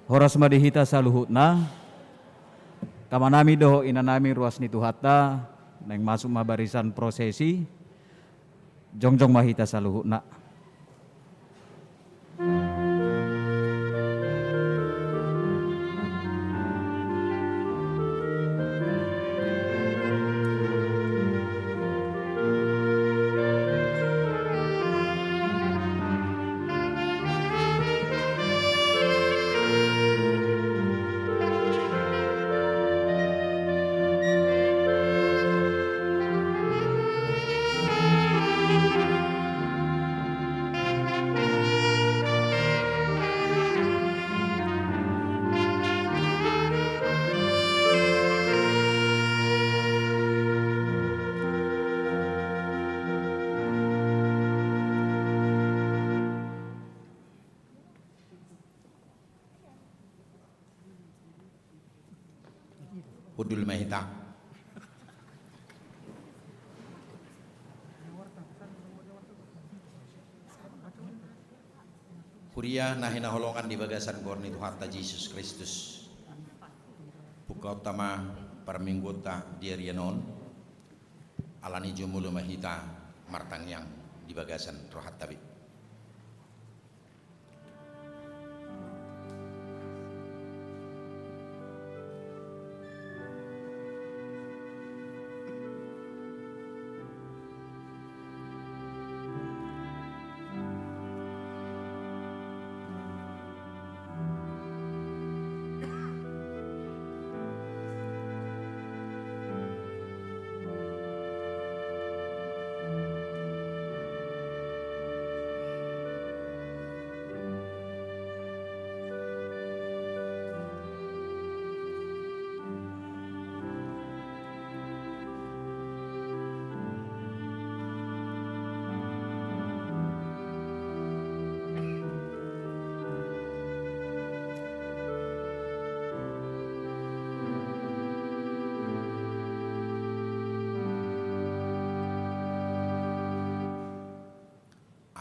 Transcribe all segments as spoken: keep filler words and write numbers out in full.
Horas ma di hita saluhutna. Amanami dohot inanami, ruas ni Tuhanta, naeng masuk ma barisan prosesi. Jongjong ma hita saluhutna. Hundul ma hita. Huria na hinaholongan di bagasan goar ni Tuhanta Jesus Kristus. Bukaonta ma parmingguonta di ari on. Alani i jumolo ma hita martangiang di bagasan rohanta be.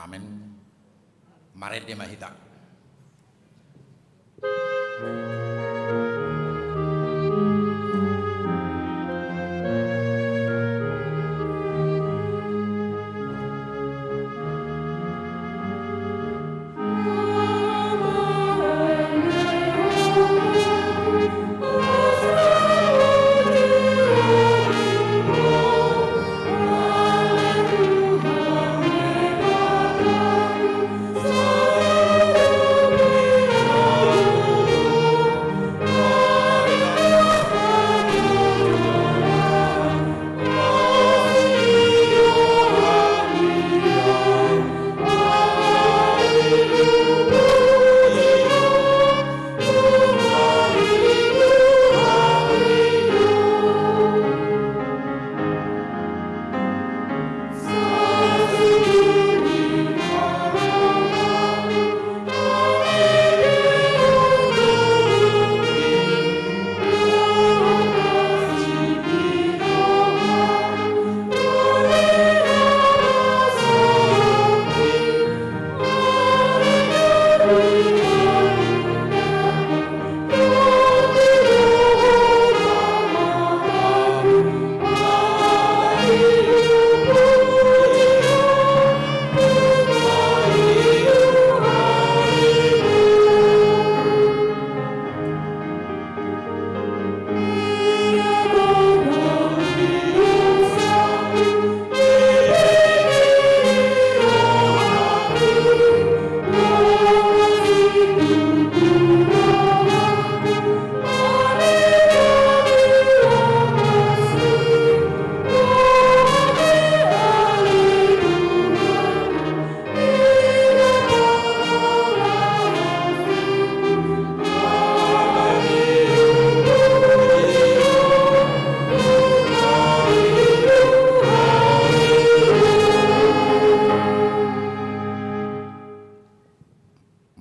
Amen. Marende ma hita.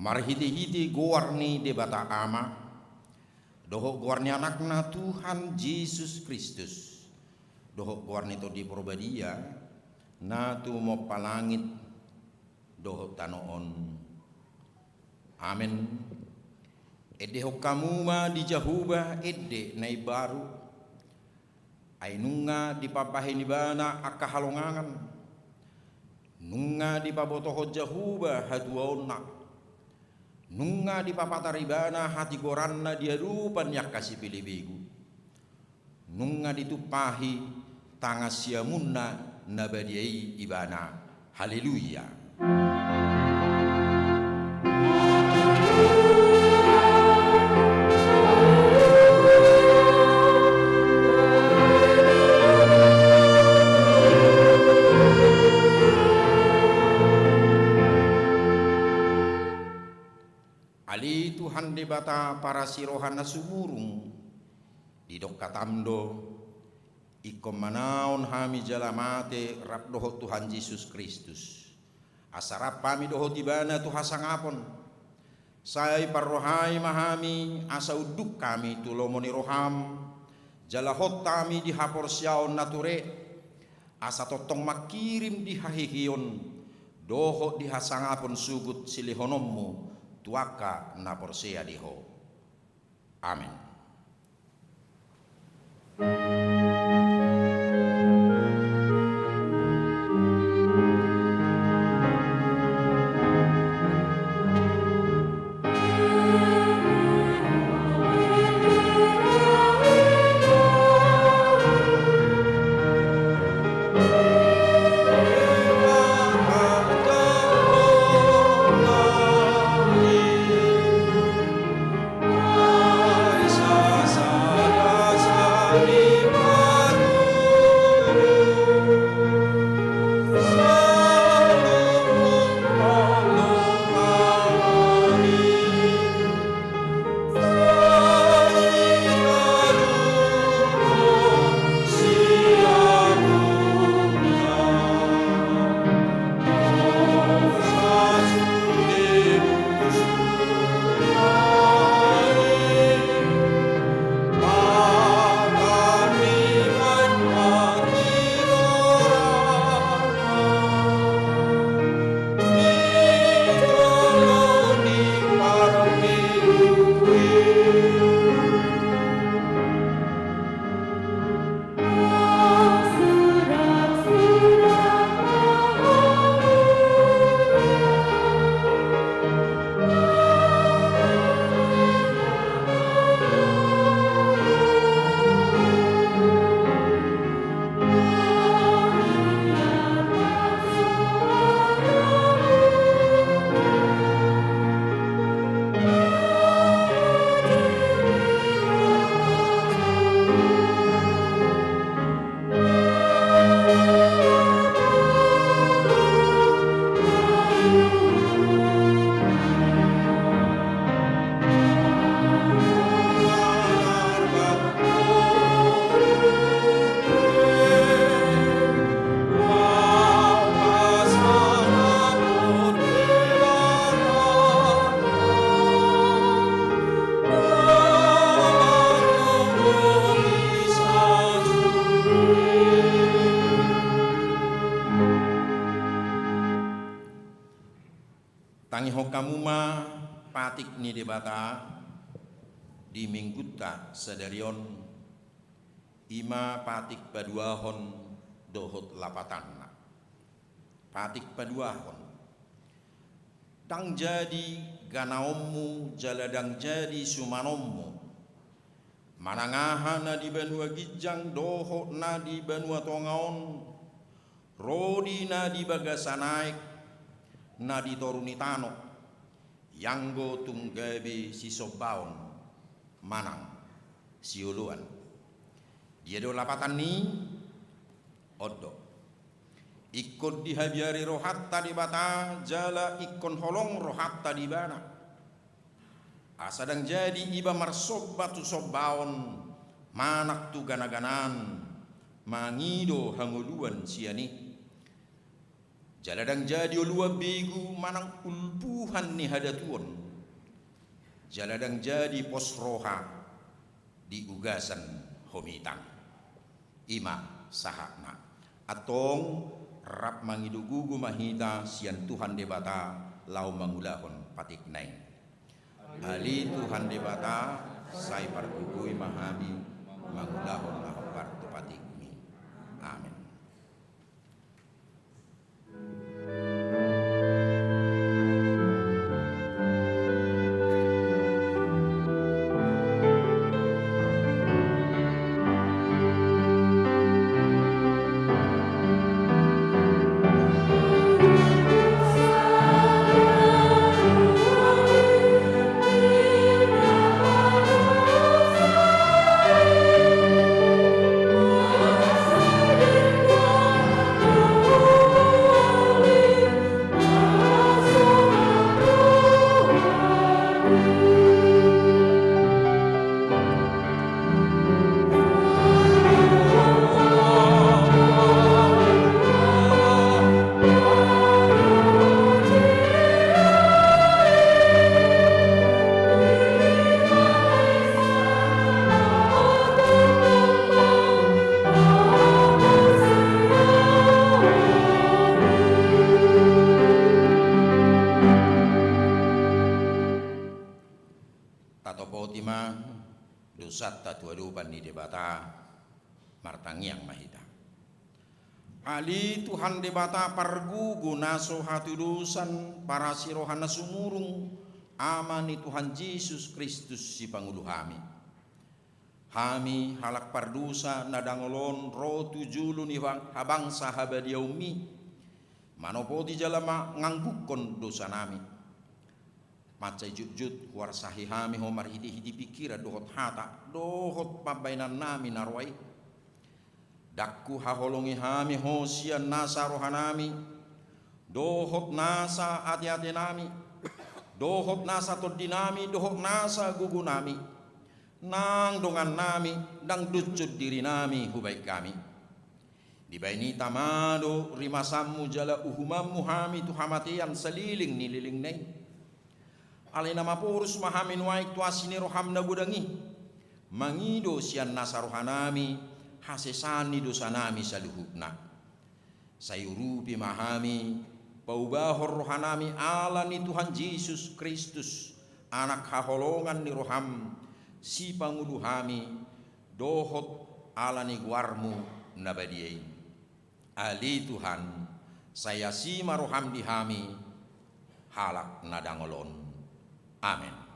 Marhitehite goar ni Debata Ama, dohot goar ni Anakna Tuhan Jesus Kristus, dohot goar ni Tondi Porbadia, na tumompa langit dohot tano on. Amen. Endehon hamu ma di Jahowa ende na imbaru, ai nunga dipabahen ibana angka halongangan, nunga dipabotohon Jahowa hatuaonna, nunga dipapatar ibana hatigoranna di adopan ni angka sipelebegu. Nunga ditumpahi tangan siamunna na badia i ibana. Haleluya. Ale Tuhan Debata parasi roha na sumurung, didok hataM do, ingkon manaon hami jala mate rap dohot Tuhan Jesus Kristus, asa rap hami dohot Ibana tu hasangapon. Sai parrohai ma hami asa unduk hami tu lomo ni rohaM, jala hot hami di haporseaon na ture, asa tongtong mangkirim di haheheon dohot di hasangapon sogot silehononMu tu angka na porsea di Ho. Amen. Tangihon hamu ma patik ni Debata di Minggunta sadari on, i ma patik paduahon dohot lapatanna. Patik paduahon. Ndang jadi ganaonmu jala ndang jadi sumanonmu, manang aha na di banua ginjang dohot na di banua tonga on, ro di na di bagasan aek, na di toru ni tano, ianggo tung gabe sisombaon manang sioloan. Dia do lapatan ni? On do. Ingkon dihabiari rohanta Debata jala ingkon holong rohanta di Ibana. Asa ndang jadi iba marsomba tu sombaon manang tu ganaganaan mangido hangoluan sian i. Jala ndang jadi oloan begu manang ulbuhan ni hadatuon. Jala ndang jadi pos roha di ugasan homitan. I ma sahatna. Antong rap mangido gogo ma hita sian Tuhan Debata laho mangulahon patikna i. Ale Tuhan Debata, sai pargogoi ma hami mangulahon na hombar tu patikMi. Amen. Tatopoti ma dosanta tu adopan ni Debata, martangiang ma hita. Ale Tuhan Debata pargogo na so hatudosan, parasi roha na sumurung, Ama ni Tuhan Jesus Kristus sipangulu hami. Hami halak pardosa na dangol on ro tu jolo ni ha-, habangsa habadiaonMi, manopoti jala manganggungkon dosanami. Mansai jotjot huarsahi hami Ho marhitehite pingkiran dohot hata dohot pambahenannami na roa i. Ndang huhaholongi hami Ho sian nasa rohanami dohot nasa ateatenami dohot nasa tondinami dohot nasa gogonami, nang dongannami, ndang doshon dirinami hubahen hami. Dibahen i tama do rimasanMu jala uhumanMu hami tu hamatean saleleng ni lelengna i. Alai na maporus ma hami nuaeng tu asi ni rohaM na godang i, mangido sian nasa rohanami hasesaan ni dosanami saluhutna. Sai urupi ma hami, paubahon rohanami ala ni Tuhan Jesus Kristus, Anak haholongan ni rohaM, sipangulu hami, dohot ala ni goarMu na badia i. Ale Tuhan, sai asi ma rohaM di hami, halak na dangol on. Amen.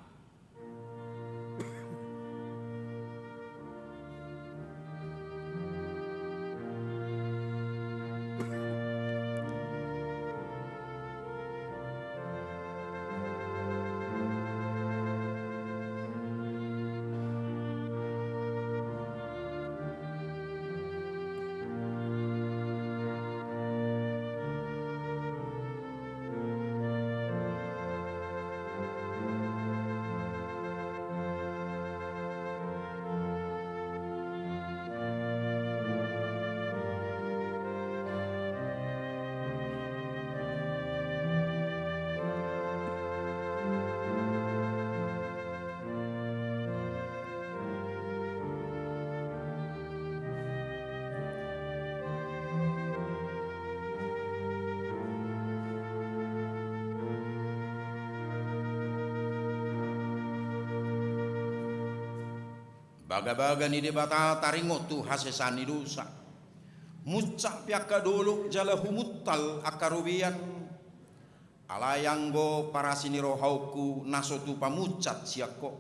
Bagabaga ni Debata taringot tu hasesaan ni dosa. Munsat pe angka dolok jala humuntal angka robean. Alai anggo parasi ni rohaonku na so tupa munsat sian Ho,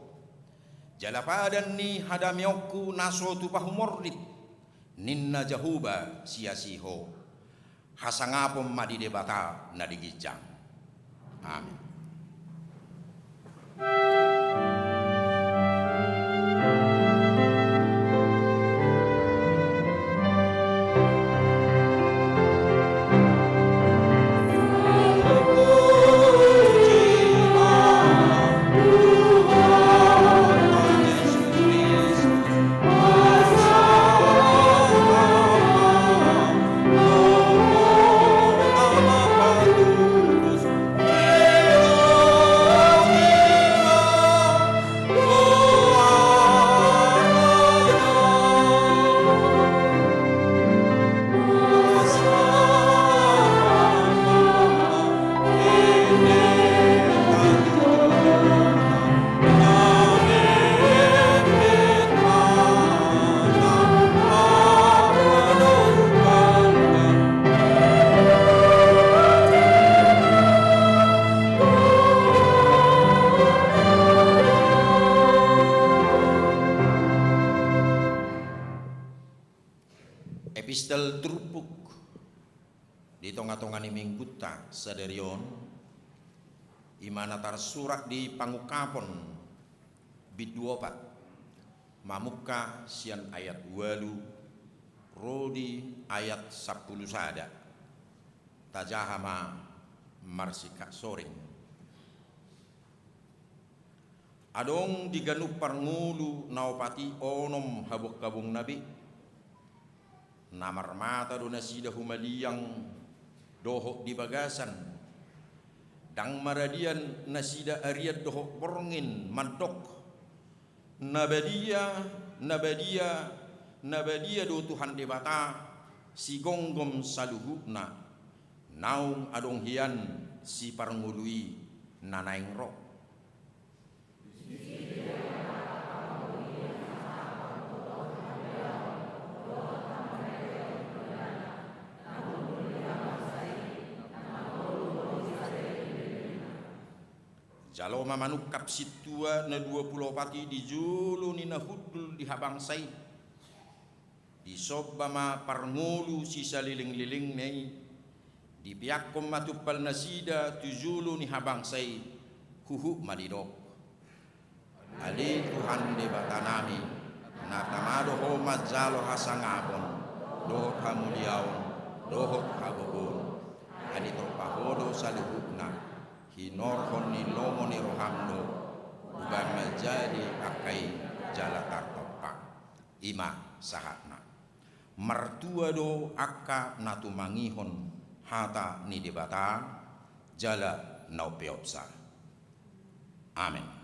jala padan ni hadameonku na so tupa humordit, ninna Jahowa siasi Ho. Hasangapon ma di Debata na di ginjang. Amen. Epistel turpuk di tonga-tonga ni minggunta sadari on, i ma na tarsurat di Pangungkapon bindu opat, mamungka sian ayat ualu ro di ayat sampulu sada. Tajaha ma marsingkat soring. Adong di ganup parngolu na opat i onom habonghabongna be, na marmata do nasida humaliang dohot di bagasan. Ndang maradian nasida arian dohot borngin mandok: Na badia, na badia, na badia do Tuhan Debata, sigomgom saluhutna. Naung adong hian siparngolu i na naeng ro. Jalo ma manungkap sintua na dua pulu opat i di jolo ni na hundul di habangsa i. Disomba ma parngolu sisalelenglelengna i, dipeakkon ma tumpal nasida tu jolo ni habangsa i, huhut ma didok: Ale Tuhan Debatanami, na tama do Ho manjalo hasangapon dohot hamuliaon dohot hagogoon, ai ditompa Ho do saluhutna. Hinorhon ni lomo ni roham do umbahen manjadi angka i jala tartompa. I ma sahatna. Martua do angka na tumangihon hata ni Debata jala na umpeopsa. Amen.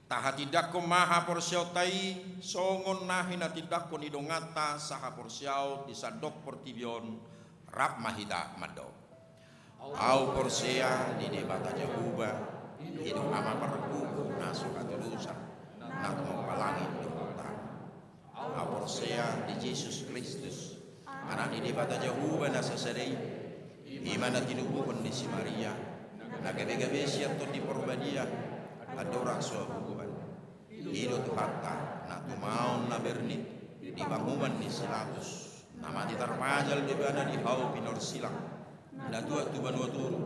Tahatindangkon ma haporseaonta i songon na hinatindangkon ni donganta sahaporseaon di sandok portibi on, rap ma hita mandok. Ahu porsea di Debata Jahowa, i do Ama pargogo na so hatudosan, na tumompa langit dohot tano. Ahu porsea di Jesus Kristus, Anak ni Debata Jahowa na sasada i, i ma na tinubuhon ni si Maria, na gabegabe sian Tondi Porbadia, andorang so abu-abuan. I do Tuhanta, na tumaon na bernit di panguhuman ni si Pilatus, na mate tarpajal do ibana di hau pinorsilang, na tuat tu banua toru,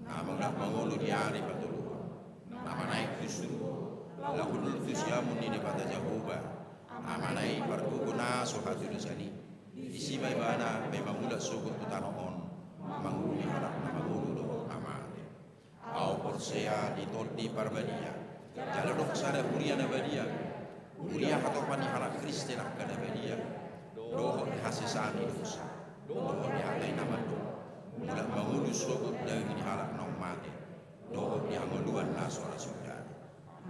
na mangolu di ari patoluhon, na manaek tu surgo, laho hundul tu siamun ni Debata Jahowa, Amana i pargogo na so hatudosan i, disi ma ibana boi mangulak sogot tu tano on, mangulumi halak na mangolu dohot na mate. Ahu porsea di Tondi Parbadia, jala dohot sada huria na badia, huria hatopan ni halak Kristen angka na badia, dohot di hasesaan ni dosa, dohot di hata i na mandok, mulak mangolu sogot daging ni halak naung mate, dohot di hangoluan na so ra sudari.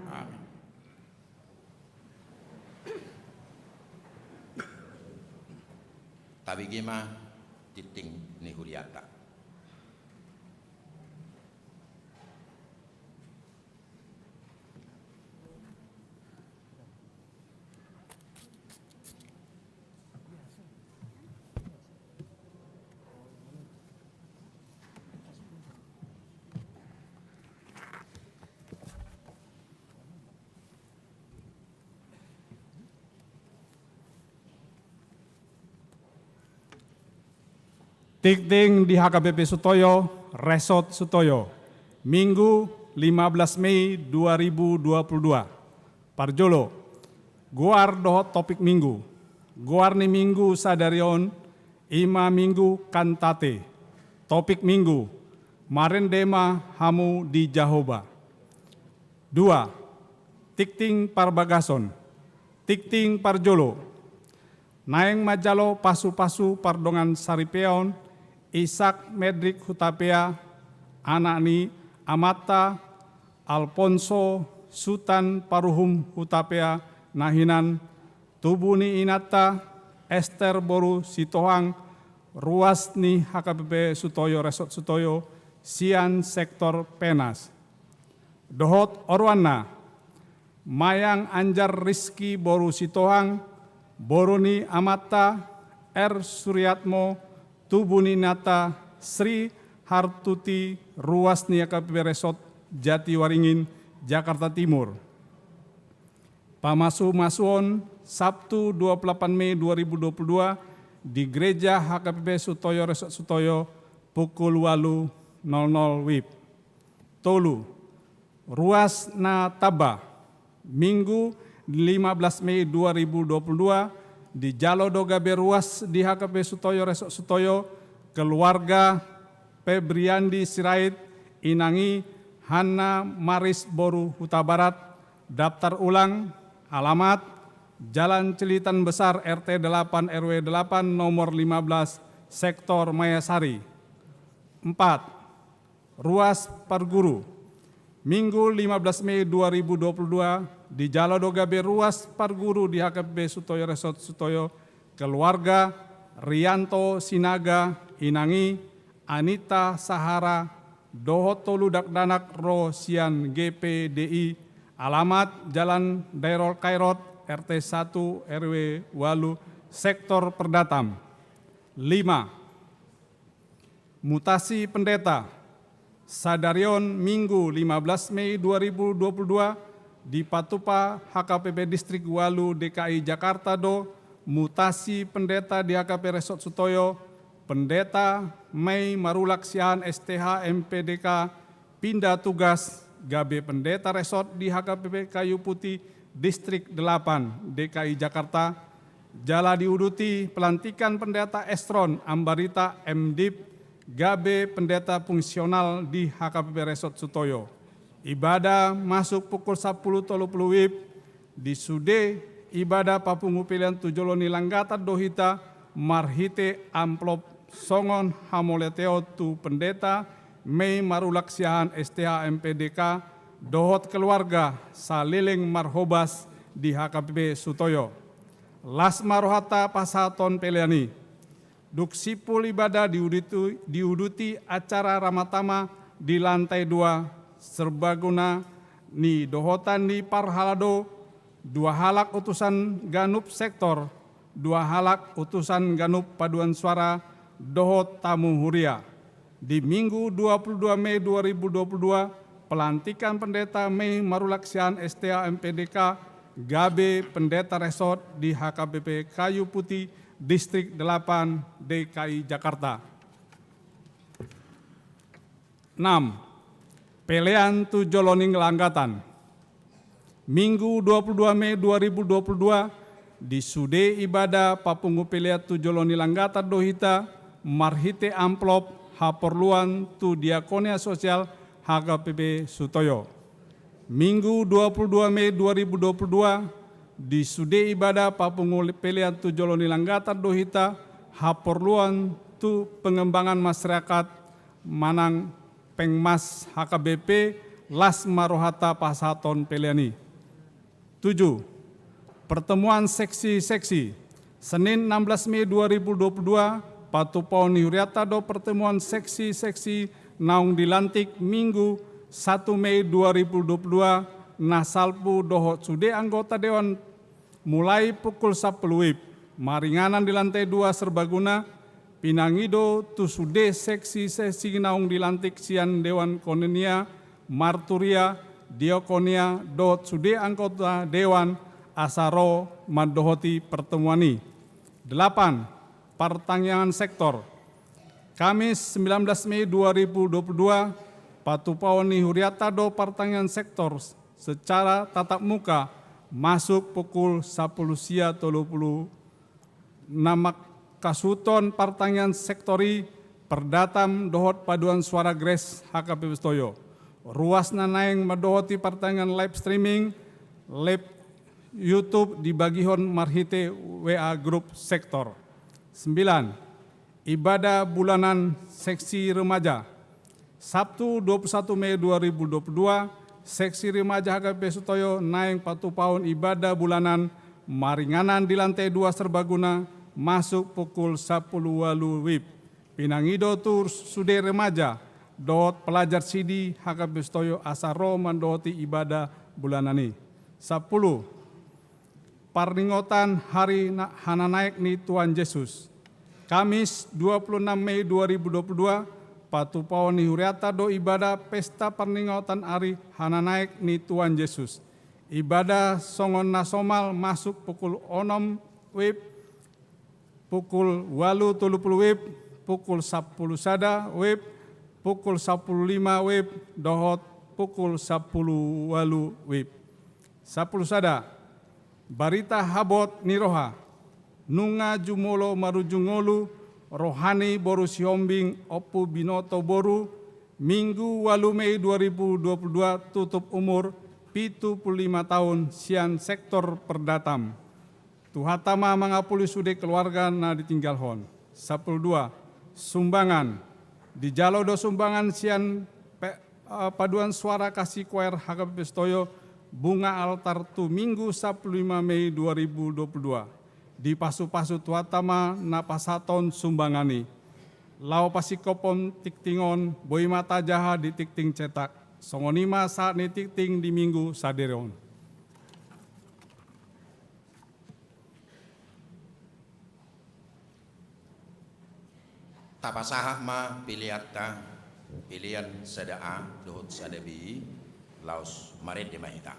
Amin. Tabege ma tingting ni hurianta. Tingting di H K B P Sutoyo, Resort Sutoyo, Minggu lima belas Mei dua ribu dua puluh dua. Parjolo, goar dohot topik Minggu. Goar ni Minggu sadari on, i ma Minggu Kantate. Topik Minggu, marende ma hamu di Jahowa. Dua, tingting parbagason. Tingting parjolo, naeng manjalo pasupasu pardongan saripeon Ishak Medrik Hutapea, anak ni amanta Alfonso Sutan Paruhum Hutapea na hinan, tubu ni inanta Ester boru Sitohang, ruas ni H K B P Sutoyo Resort Sutoyo, sian sektor Penas. Dohot oroanna, Mayang Anjar Rizki boru Sitohang, boru ni amanta R Suriatmo, tubu ni inanta Sri Hartuti, ruas ni H K B P Resort Jatiwaringin, Jakarta Timur. Pamasumasuon, Sabtu dua puluh delapan Mei dua ribu dua puluh dua, di Gereja H K B P Sutoyo Resort Sutoyo, pukul ualu nol nol WIB. Tolu, ruas na tamba. Minggu lima belas Mei dua ribu dua puluh dua, dijalo do gabe ruas di H K B P Sutoyo Resort Sutoyo, keluarga Febriandi Sirait, inang i Hanna Maris boru Hutabarat, daftar ulang, alamat, Jalan Cililitan Besar, R T delapan, R W delapan, nomor lima belas, Sektor Mayasari. Empat, ruas parguru. Minggu lima belas Mei dua ribu dua puluh dua, dijalo do gabe ruas parguru di H K B P Sutoyo Resort Sutoyo, keluarga Rianto Sinaga, inang i Anita Sahara, dohot tolu dakdanak ro sian G P D I, alamat Jalan Dairol Kairot, R T satu, R W ualu, Sektor Perdatam. Lima, mutasi pendeta. Sadari on Minggu lima belas Mei dua ribu dua puluh dua, dipatupa H K B P Distrik ualu D K I Jakarta do mutasi pendeta di H K B P Resort Sutoyo, Pendeta Mei Marulak sian S T H M P D K, pindah tugas gabe pendeta resort di H K B P Kayu Putih Distrik delapan D K I Jakarta, jala diuduti pelantikan Pendeta Esron Ambarita, M Div, gabe pendeta fungsional di H K B P Resort Sutoyo. Ibadah masuk pukul sapuluh tolu puluh WIB, di sude ibadah papungu pelean tu jolo ni langgatan do hita marhite amplop songon hamauliateon tu Pendeta Mei Marulak sian S T H M P D K dohot keluarga saleleng marhobas di H K B P Sutoyo. Las ma rohanta pasahathon pelean i. Dung simpul ibadah diuduti, diuduti acara ramatama di lantai dua, serbaguna nidohotan ni parhalado, dua halak utusan ganup sektor, dua halak utusan ganup paduan suara, dohot tamu huria. Di Minggu dua puluh dua Mei dua ribu dua puluh dua, pelantikan Pendeta Mei Marulak sian S T H M P D K gabe pendeta resort di H K B P Kayu Putih Distrik delapan D K I Jakarta. Enam, pelean tu jolo ni langgatan. Minggu dua puluh dua Mei dua ribu dua puluh dua, Di sude ibada papungu pelean tu jolo ni langgatan do hita marhite amplop haporluan tu Diakonia Sosial H K P P Sutoyo. Minggu dua puluh dua Mei dua ribu dua puluh dua, di sude ibada papungu pelean tu jolo ni langgatan do hita haporluan tu pengembangan masyarakat manang Pengmas H K B P, las ma rohanta pasahathon pelean i. Tujuh, pertemuan seksi-seksi. Senin enam belas Mei dua ribu dua puluh dua, patupaon ni hurianta do pertemuan seksi-seksi naung dilantik Minggu satu Mei dua ribu dua puluh dua, na salpu dohot sude anggota dewan mulai pukul sampulu wib, maringanan di lantai dua serbaguna, pinangido tu sude seksi-seksi naung dilantik sian dewan koinonia, marturia, diakonia, dohot sude anggota dewan asa ro mandohoti pertemuan i. Delapan, partangiangan sektor. Kamis sembilan belas Mei dua ribu dua puluh dua, patupaon ni hurianta do partangiangan sektor secara tatap muka masuk pukul sampulu sia tolu pulu. Na mangkasuhuthon partangiangan sektor i Perdatam dohot paduan suara Grace H K P P Sutoyo. Ruas na naeng mandohoti partangiangan live streaming, live YouTube dibagihon marhite W A grup sektor. Sembilan, ibadah bulanan seksi remaja. Sabtu dua puluh satu Mei dua ribu dua puluh dua, seksi remaja H K P P Sutoyo naeng patupaon ibadah bulanan maringanan di lantai dua serbaguna masuk pukul sampulu ualu wib. Pinangido tu sude remaja dohot pelajar sidi H K P P Sutoyo asa ro mandohoti ibadah bulanan i. Sampulu, parningotan hari na-, hananaek ni Tuhan Jesus. Kamis dua puluh enam Mei dua ribu dua puluh dua, patupaon ni hurianta do ibadah pesta parningotan hari hananaek ni Tuhan Jesus. Ibadah songon na somal masuk pukul onom wib, pukul ualu tolu pulu wib, pukul sampulu sada wib, pukul sampulu lima wib, dohot pukul sampulu ualu wib. Sampulu sada, barita habot ni roha. Nunga jumolo marujung ngolu roha ni boru Sihombing Ompu Binoto boru, Minggu ualu Mei dua ribu dua puluh dua, tutup umur pitu pulu lima taon, sian sektor Perdatam. Tuhanta ma mangapuli sude keluarga na ditinggalhon. Sampulu dua, sumbangan. Dijalo do sumbangan sian pe-, eh, paduan suara Kasih Choir H K P P Sutoyo, bunga altar tu Minggu sampulu lima Mei dua ribu dua puluh dua. Dipasupasu Tuhanta ma na pasahathon sumbangan i. Laho pasingkophon tingting on, boi ma tajaha di tingting cetak. Songon i ma sahat ni tingting di Minggu sadari on. Tapasahat ma peleanta, pelean sada A dohot sada B, laos marende ma hita.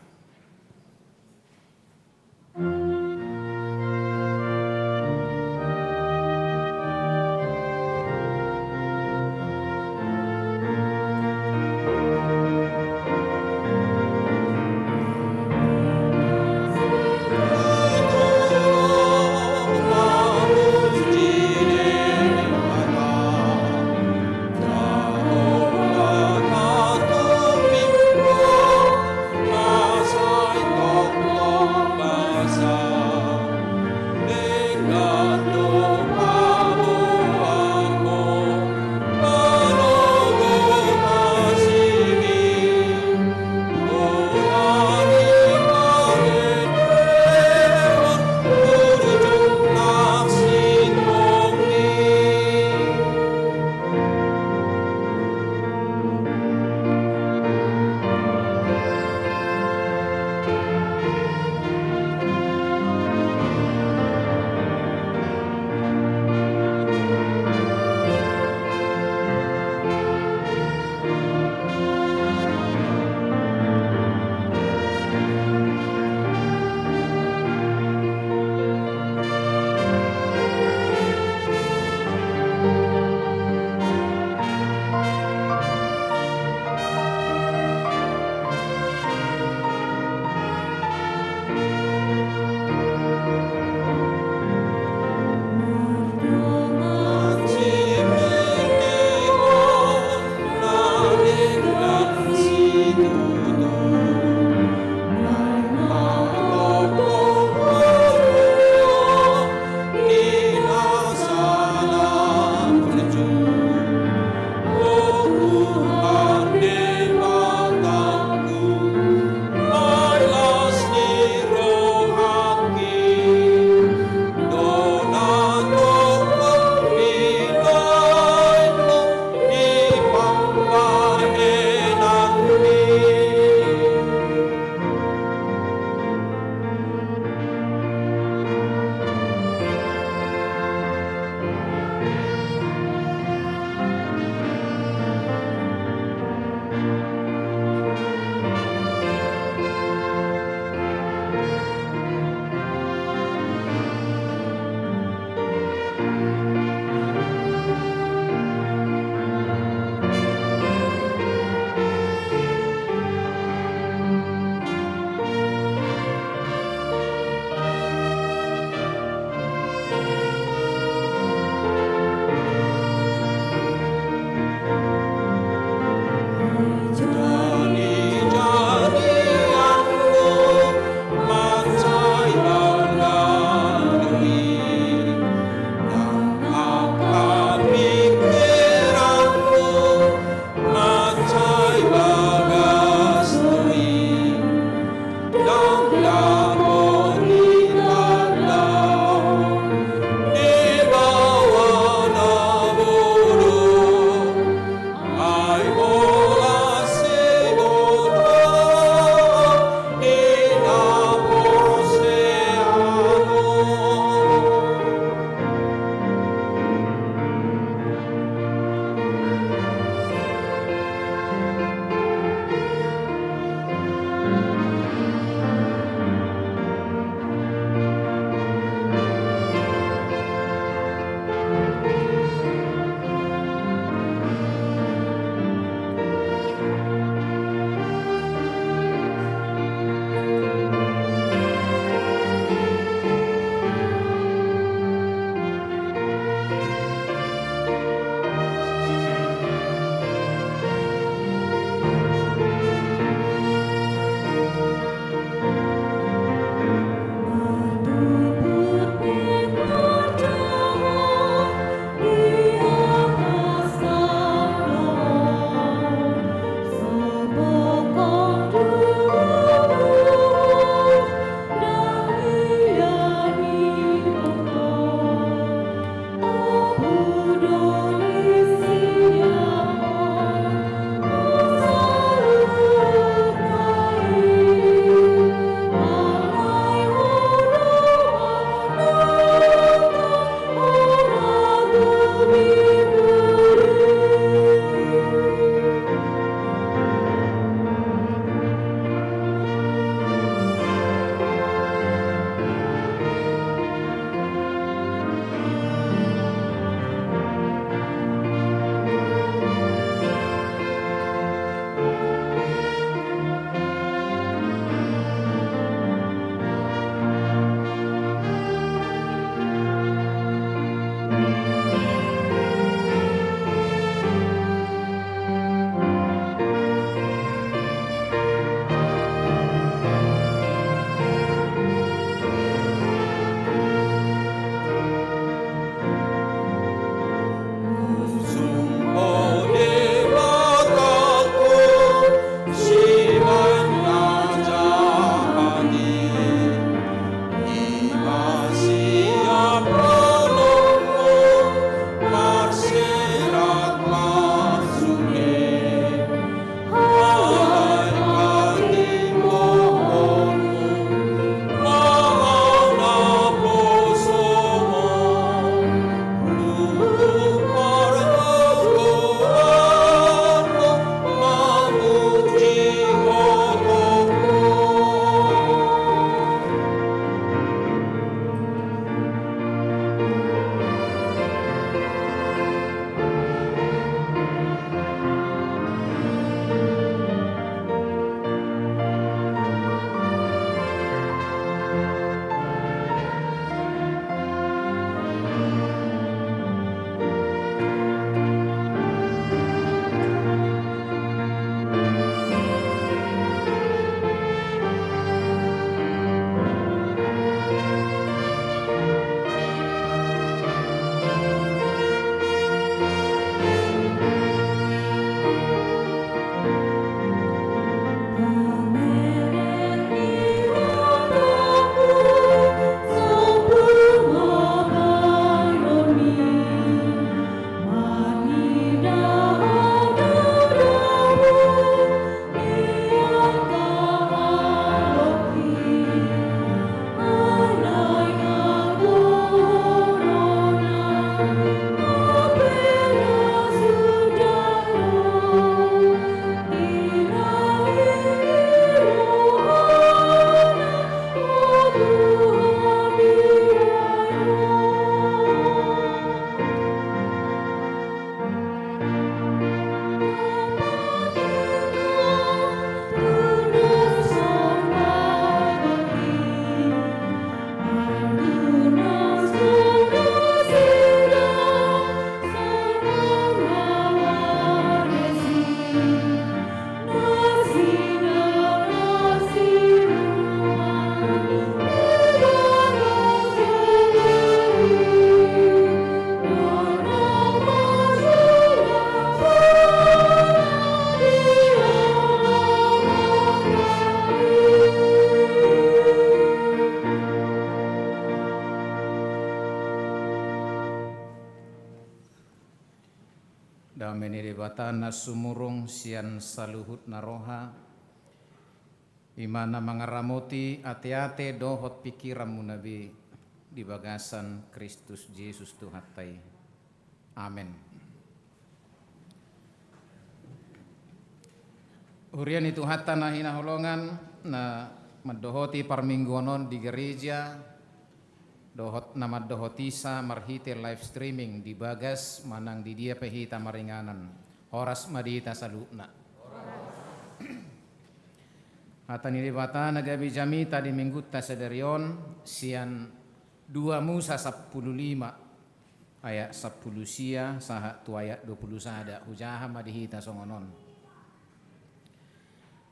Dame ni Debata na sumurung sian saluhut na roha, i ma na mangaramoti ateate dohot pingkiranmuna be di bagasan Kristus Jesus Tuhanta i. Amen. Huria ni Tuhanta na hinaholongan, na mandohoti parmingguon on di gereja, dohot na mandohotisa marhite live streaming di bagas manang di dia pe hita maringanan. Horas ma di hita saluhutna. Hata ni Debata na gabe jamita di minggunta sadari on, sian dua Musa sampulu lima, ayat sampulu sia sahat tu ayat dua pulu sada, hujaha ma di hita songon on.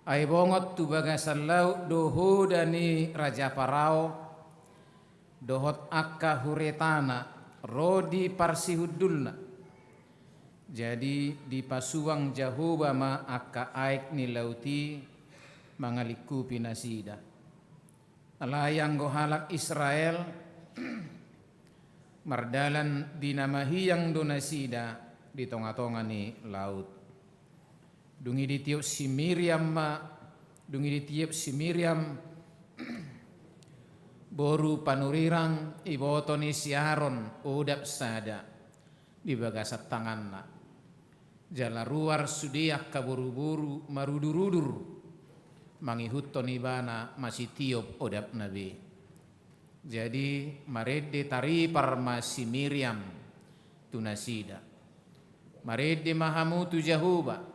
Ai bongot tu bagasan laut do hoda ni Raja Parao, dohot angka huretana ro di parsihundulna. Jadi dipasuang Jahowa ma angka aek ni laut i mangalingkupi nasida. Alai anggo halak Israel mardalan di na mahiang do nasida di tonga-tonga ni laut. Dung i ditiop si Miriam ma, dung i ditiop si Miriam, boru panurirang, iboto ni si Aron, odap sada di bagasan tanganna. Jala ruar sude angka boru-boru marudur-udur, mangihuthon ibana masitiop odapna be. Jadi marende taripar ma si Miriam tu nasida. Marende ma hamu tu Jahowa,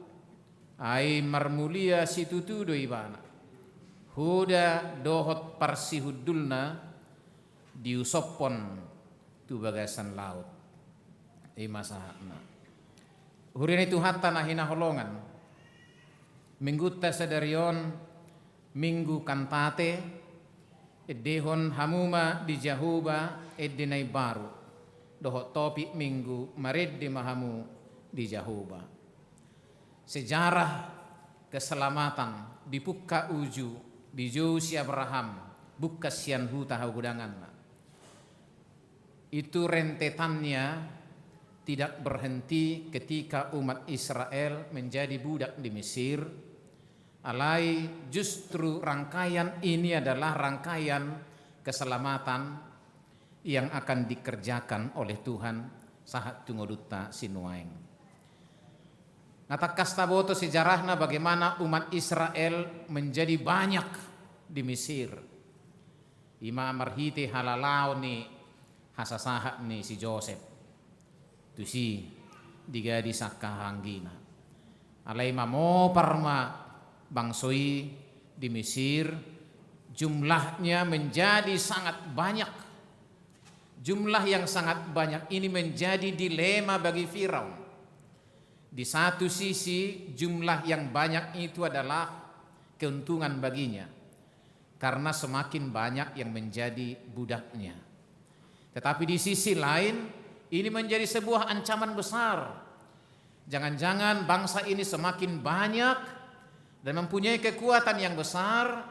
ai marmulia situtu do ibana. Hoda dohot parsihundulna diusophon tu bagasan laut. I ma sahatna. Huria ni Tuhanta na hinaholongan, minggunta sadari on, Minggu Kantate, endehon hamu ma di Jahowa ende na imbaru, dohot topik minggu marende ma hamu di Jahowa. Sejarah keselamatan dipungka uju, dijou si Abraham, bungkas sian huta hagodanganna. Itu rentetannya tidak berhenti ketika umat Israel menjadi budak di Mesir. Alai justru rangkaian ini adalah rangkaian keselamatan yang akan dikerjakan oleh Tuhan sahat tu ngolunta sinuaeng. Nga tangkas taboto sejarahna bagaimana umat Israel menjadi banyak di Mesir. I ma marhite halalaon ni hasasahat ni si Josep. Tusi digadis angka hahaanggina. Alai mamopar ma bangso i di Mesir, jumlahnya menjadi sangat banyak. Jumlah yang sangat banyak ini menjadi dilema bagi Firaun. Di satu sisi, jumlah yang banyak itu adalah keuntungan baginya, karena semakin banyak yang menjadi budaknya. Tetapi di sisi lain, ini menjadi sebuah ancaman besar. Jangan-jangan bangsa ini semakin banyak dan mempunyai kekuatan yang besar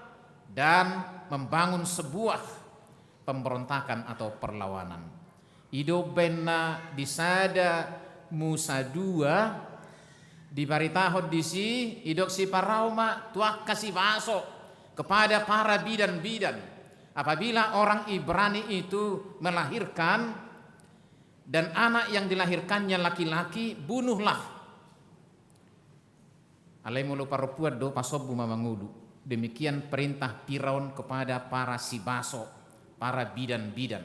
dan membangun sebuah pemberontakan atau perlawanan. I do umbahen na di sada Musa dua, dibaritahon disi, didok si Parao ma tu angka sibaso, kepada para bidan-bidan, apabila orang Ibrani itu melahirkan dan anak yang dilahirkannya laki-laki, bunuhlah. Alai molo parompuan do, pasombu ma mangolu. Demikian perintah Firaun kepada para sibaso, para bidan-bidan.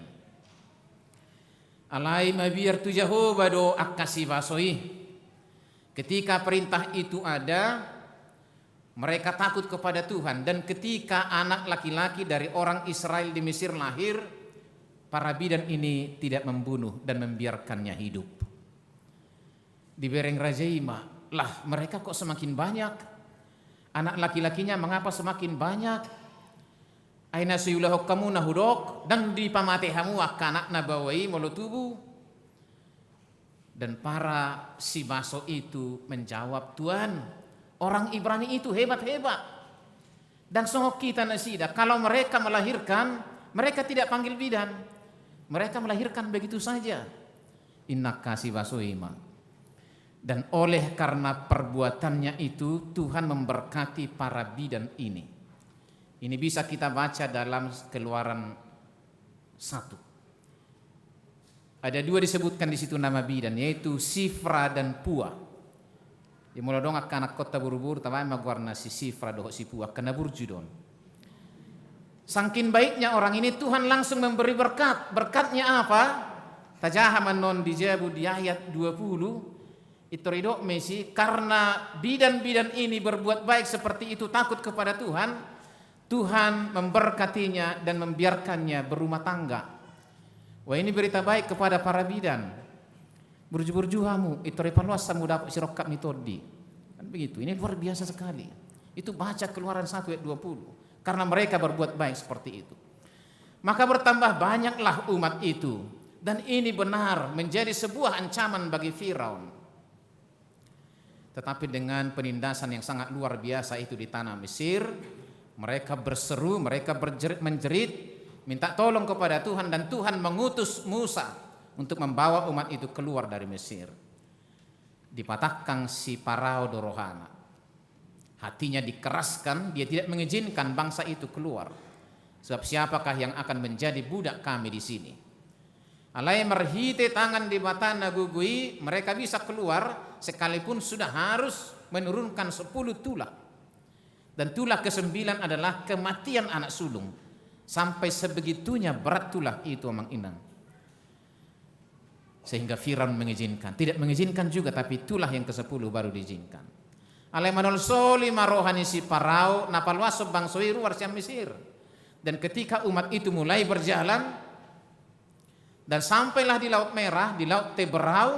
Alai mabiar tu Jahowa do angka sibaso i. Ketika perintah itu ada, mereka takut kepada Tuhan. Dan ketika anak laki-laki dari orang Israel di Mesir lahir, para bidan ini tidak membunuh dan membiarkannya hidup. Dibereng raja i ma, lah, mereka kok semakin banyak? Anak laki-lakinya mengapa semakin banyak? Ai na so diulahon hamu na hudok, ndang dipamatei hamu angka anak na baoa i molo tubu? Dan para sibaso itu menjawab, Tuan, orang Ibrani itu hebat-hebat. Ndang songon hita nasida, kalau mereka melahirkan, mereka tidak panggil bidan. Mereka melahirkan begitu saja. Inna angka sibaso i ma. Dan oleh karena perbuatannya itu, Tuhan memberkati para bidan ini. Ini bisa kita baca dalam Keluaran satu. Ada dua disebutkan di situ nama bidan, yaitu Sifra dan Pua. Jadi molo adong angka anakhonta boru-boru, tabaen ma goarna si Sifra dohot si Pua, angka na burju do on. Sangkin baiknya orang ini, Tuhan langsung memberi berkat. Berkatnya apa? Tajaha ma annon di jabu di ayat dua puluh. Pintor didok ma i, karena bidan-bidan ini berbuat baik seperti itu, takut kepada Tuhan, Tuhan memberkatinya dan membiarkannya berumah tangga. Wah, ini berita baik kepada para bidan. Burju-burju hamu, pintor dipaluas hamu, dapot sirongkap ni tondi. Kan begitu, ini luar biasa sekali. Itu baca Keluaran satu ayat dua puluh. Karena mereka berbuat baik seperti itu. Maka bertambah banyaklah umat itu. Dan ini benar menjadi sebuah ancaman bagi Firaun. Tetapi dengan penindasan yang sangat luar biasa itu di tanah Mesir, mereka berseru, mereka berjerit, menjerit, minta tolong kepada Tuhan, dan Tuhan mengutus Musa untuk membawa umat itu keluar dari Mesir. Dipatangkang si Parao do rohana. Hatinya dikeraskan, dia tidak mengizinkan bangsa itu keluar. Sebab siapakah yang akan menjadi budak kami di sini? Alai marhite tangan Debata na gogo i, mereka bisa keluar, sekalipun sudah harus menurunkan sepuluh tulah. Dan tulah kesembilan adalah kematian anak sulung. Sampai sebegitunya berat tulah itu, amang inang. Sehingga Firaun mengizinkan. Tidak mengizinkan juga, tapi tulah yang kesepuluh baru diizinkan. Alai manolsoli ma roha ni si Parao, na paluashon bangso i ruar sian Mesir. Dan ketika umat itu mulai berjalan, dan sampailah di Laut Merah, di Laut Teberau,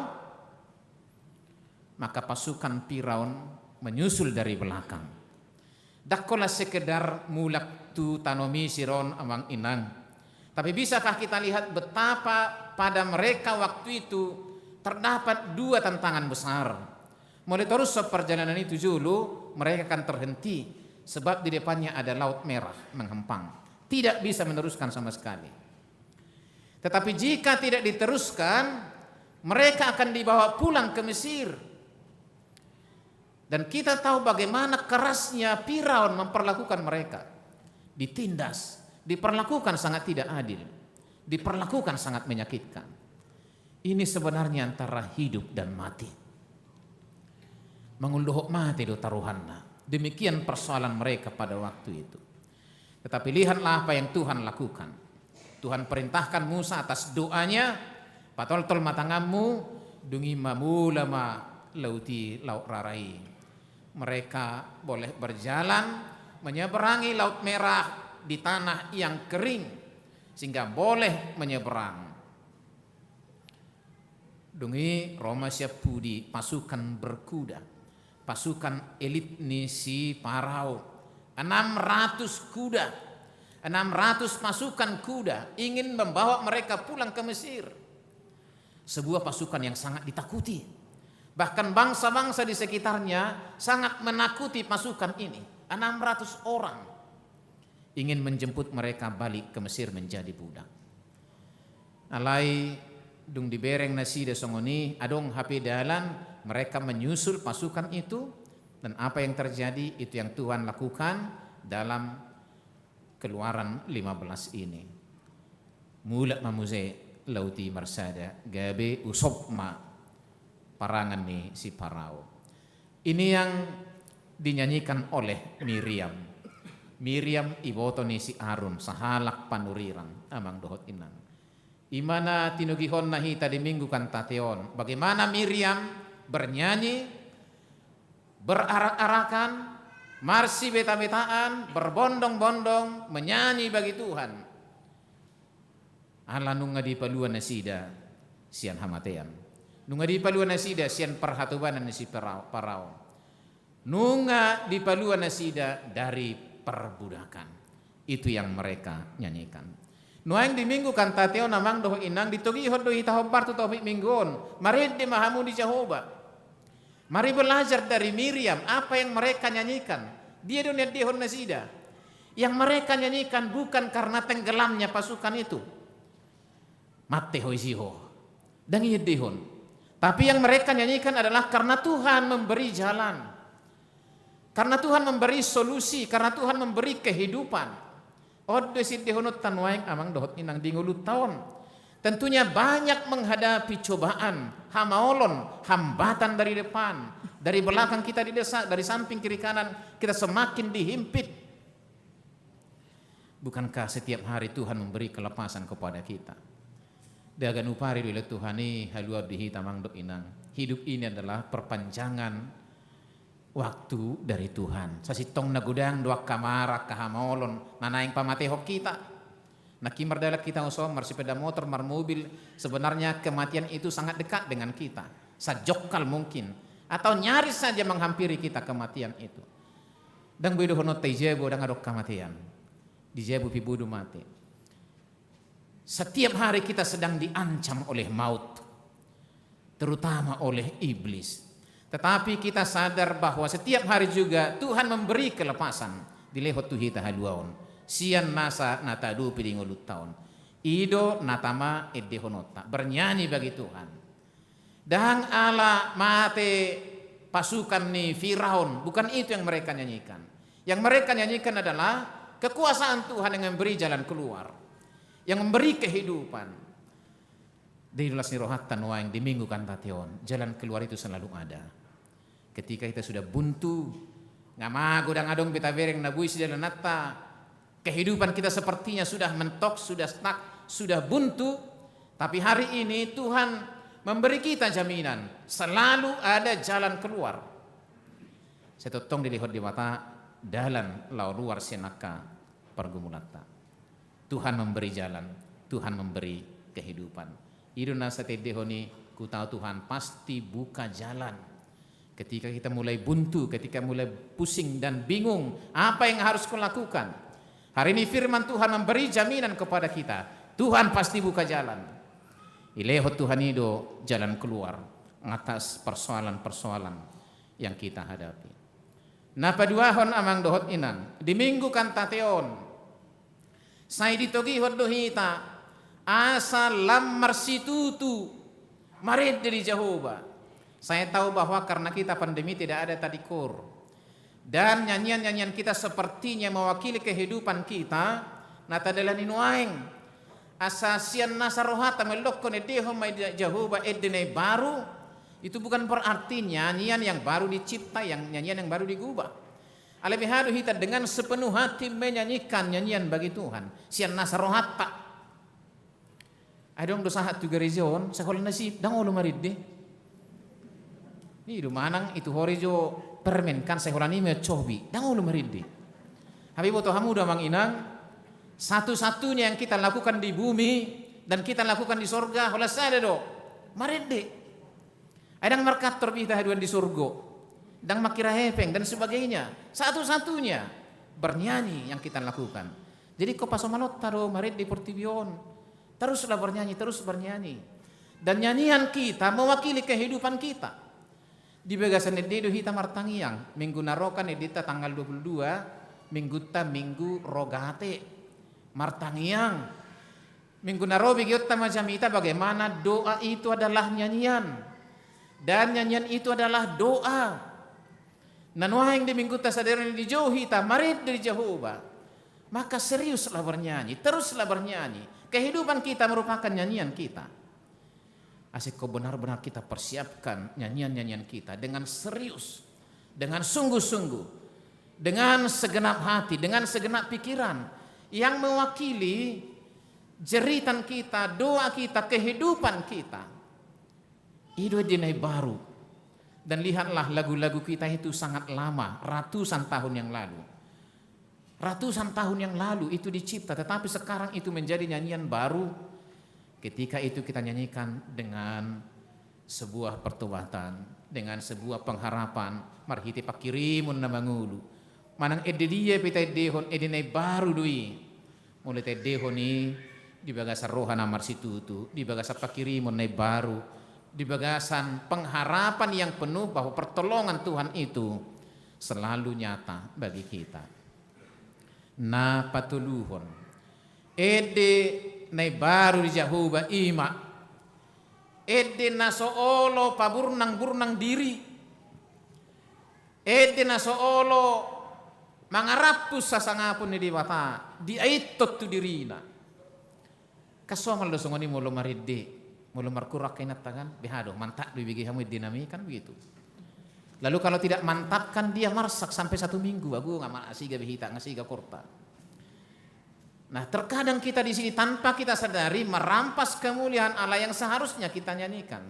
maka pasukan Firaun menyusul dari belakang. Ndang holan sekedar mulak tu tano Mesir on, amang inang. Tapi bisakah kita lihat betapa pada mereka waktu itu terdapat dua tantangan besar. Molo tarushon perjalanan itu jolo, mereka akan terhenti. Sebab di depannya ada Laut Merah menghempang. Tidak bisa meneruskan sama sekali. Tetapi jika tidak diteruskan, mereka akan dibawa pulang ke Mesir. Dan kita tahu bagaimana kerasnya Firaun memperlakukan mereka. Ditindas, diperlakukan sangat tidak adil, diperlakukan sangat menyakitkan. Ini sebenarnya antara hidup dan mati. Manguldohot mate do taruhanna. Demikian persoalan mereka pada waktu itu. Tetapi lihatlah apa yang Tuhan lakukan. Tuhan perintahkan Musa atas doanya, patoltol ma tanganmu, dung i mamula ma laut i, Laut Rara i. Mereka boleh berjalan menyeberangi Laut Merah di tanah yang kering, sehingga boleh menyeberang. Dung i ro ma sian pudi pasukan berkuda, pasukan elit ni si Parao, enam ratus kuda, enam ratus pasukan kuda ingin membawa mereka pulang ke Mesir. Sebuah pasukan yang sangat ditakuti. Bahkan bangsa-bangsa di sekitarnya sangat menakuti pasukan ini. Enam ratus orang ingin menjemput mereka balik ke Mesir menjadi budak. Alai dung dibereng nasida songon i, adong hape dalan, mereka menyusul pasukan itu, dan apa yang terjadi, itu yang Tuhan lakukan dalam Keluaran lima belas ini. Mulak ma muse laut i marsada, gabe usop ma parangan ni si Parao. Ini yang dinyanyikan oleh Miriam. Miriam iboto ni si Arun, sahalak panurirang, amang dohot inang. I ma na tinogihonna hita di Minggu Kantate on. Bagaimana Miriam bernyanyi, berarak-arakan, marsibeta-betaan, berbondong-bondong, menyanyi bagi Tuhan. Ala nunga dipalua nasida sian hamatean. Nunga dipalua nasida sian parhatobanan ni si Parao, Parao. Nunga dipalua nasida dari perbudakan. Itu yang mereka nyanyikan. Nuaeng di Minggu Kantate on, amang dohot inang, ditogihon do hita hombar tu topik Minggu on. Marende ma hamu di Jahowa. Mari belajar dari Miriam, apa yang mereka nyanyikan. Dia do niendehon nasida. Yang mereka nyanyikan bukan karena tenggelamnya pasukan itu. Mate ho, isi ho. Ndang iendehon. Tapi yang mereka nyanyikan adalah karena Tuhan memberi jalan. Karena Tuhan memberi solusi, karena Tuhan memberi kehidupan. On do siendehononta nuaeng amang dohot inang di ngolunta on. Tentunya banyak menghadapi cobaan, hamaolon, hambatan dari depan, dari belakang kita didesak, dari samping kiri kanan kita semakin dihimpit. Bukankah setiap hari Tuhan memberi kelepasan kepada kita? Daganup ari do dilehon Tuhan i haluaon di hita amang dohot inang. Hidup ini adalah perpanjangan waktu dari Tuhan. Sasintongna godang do angka mara, angka hamaolon na naeng pamatehon hita. Nangkin mardalan hita on, marsepeda motor, marmobil, sebenarnya kematian itu sangat dekat dengan kita. Sajongkal mungkin, atau nyaris saja menghampiri kita kematian itu. Ndang boi dohononta i jabu ndang adong hamatean. Di jabu pe boi do mate. Setiap hari kita sedang diancam oleh maut, terutama oleh iblis. Tetapi kita sadar bahwa setiap hari juga Tuhan memberi kelepasan, dilehon tu hita haluaon sian nasa na taadopi di ngolunta on. I do na tama endehononta, bernyanyi bagi Tuhan. Ndang ala mate pasukan ni Firaun, bukan itu yang mereka nyanyikan. Yang mereka nyanyikan adalah kekuasaan Tuhan yang memberi jalan keluar, yang memberi kehidupan. Di las ni rohanta nuaeng di Minggu Kantate on, jalan keluar itu selalu ada. Ketika kita sudah buntu, nga mago, ndang adong be tabereng na boi sidalannanta, kehidupan kita sepertinya sudah mentok, sudah stuck, sudah buntu, tapi hari ini Tuhan memberi kita jaminan, selalu ada jalan keluar. Sai tongtong dilehon Debata dalan laho luar sian angka pergumulanta. Tuhan memberi jalan, Tuhan memberi kehidupan. I do na sai taendehon i, kutahu Tuhan pasti buka jalan. Ketika kita mulai buntu, ketika mulai pusing dan bingung, apa yang harus kulakukan? Hari ini firman Tuhan memberi jaminan kepada kita, Tuhan pasti buka jalan. Dilehon Tuhan i do jalan keluar atas persoalan-persoalan yang kita hadapi. Na paduahon amang dohot inang, di Minggu Kantate on, sai ditogihon do hita asa lam marsitutu marende di Jahowa. Saya tahu bahwa karena kita pandemi tidak ada tadi koor. Dan nyanyian-nyanyian kita sepertinya mewakili kehidupan kita, na tadalani nuaeng. Asa sian nasa rohanta mandokkon endehon ma i Jahowa ende na imbaru, itu bukan berarti nyanyian yang baru dicipta, yang nyanyian yang baru digubah. Alai beha do hita dengan sepenuh hati menyanyikan nyanyian bagi Tuhan sian nasa rohanta. Adong do sahat tu gareja on, sai holan na sip, ndang olo marende. I do manang i tu hori jo permen kan, sai holan i ma cobi, ndang olo marende. Hape boto hamu do amang inang, satu-satunya yang kita lakukan di bumi dan kita lakukan di sorga, holan sada do, marende. Ai ndang markantor be hita haduan di sorgo, ndang mangkira hepeng dan sebagainya. Satu-satunya bernyanyi yang kita lakukan. Jadi ingkon pasomalonta do marende portibi on. Teruslah bernyanyi, terus bernyanyi. Dan nyanyian kita mewakili kehidupan kita. Di bagasan ende do hita martangiang. Minggu na ro kan endenta tanggal dua puluh dua, minggunta Minggu Rogate. Martangiang. Minggu na ro begeonta ma jamita bagaimana doa itu adalah nyanyian. Dan nyanyian itu adalah doa. Na nuaeng di minggunta sadari on dijou hita marende di Jahowa, maka seriuslah bernyanyi, teruslah bernyanyi. Kehidupan kita merupakan nyanyian kita. Asa ingkon benar-benar kita persiapkan nyanyian-nyanyian kita dengan serius, dengan sungguh-sungguh, dengan segenap hati, dengan segenap pikiran yang mewakili jeritan kita, doa kita, kehidupan kita. I do ende na imbaru. Dan lihatlah, lagu-lagu kita itu sangat lama, ratusan tahun yang lalu. Ratusan tahun yang lalu itu dicipta, tetapi sekarang itu menjadi nyanyian baru. Ketika itu kita nyanyikan dengan sebuah pertobatan, dengan sebuah pengharapan, marhite pangkirimon na mangolu. Manang ende dia pe taendehon, ende na imbaru do i. Molo taendehon i di bagasan roha na marsitutu, di bagasan pangkirimon na imbaru, di bagasan pengharapan yang penuh bahwa pertolongan Tuhan itu selalu nyata bagi kita. Na patoluhon, ende na imbaru di Jahowa i ma Ende na so olo paburnang-burnang diri. Ende na so olo mangarampus hasangapon ni Debata, diaithon tu dirina. Kan somal do songon i molo marende, molo markurang angka inanta kan, beha do, mantap do ibege hamu ende nami kan begitu. Lalu kalau tidak mantap kan dia marsak sampai satu minggu, agu nga ma-, siga be hita, nga siga korta. Nah, terkadang kita di sini tanpa kita sadari merampas kemuliaan Allah yang seharusnya kita nyanyikan.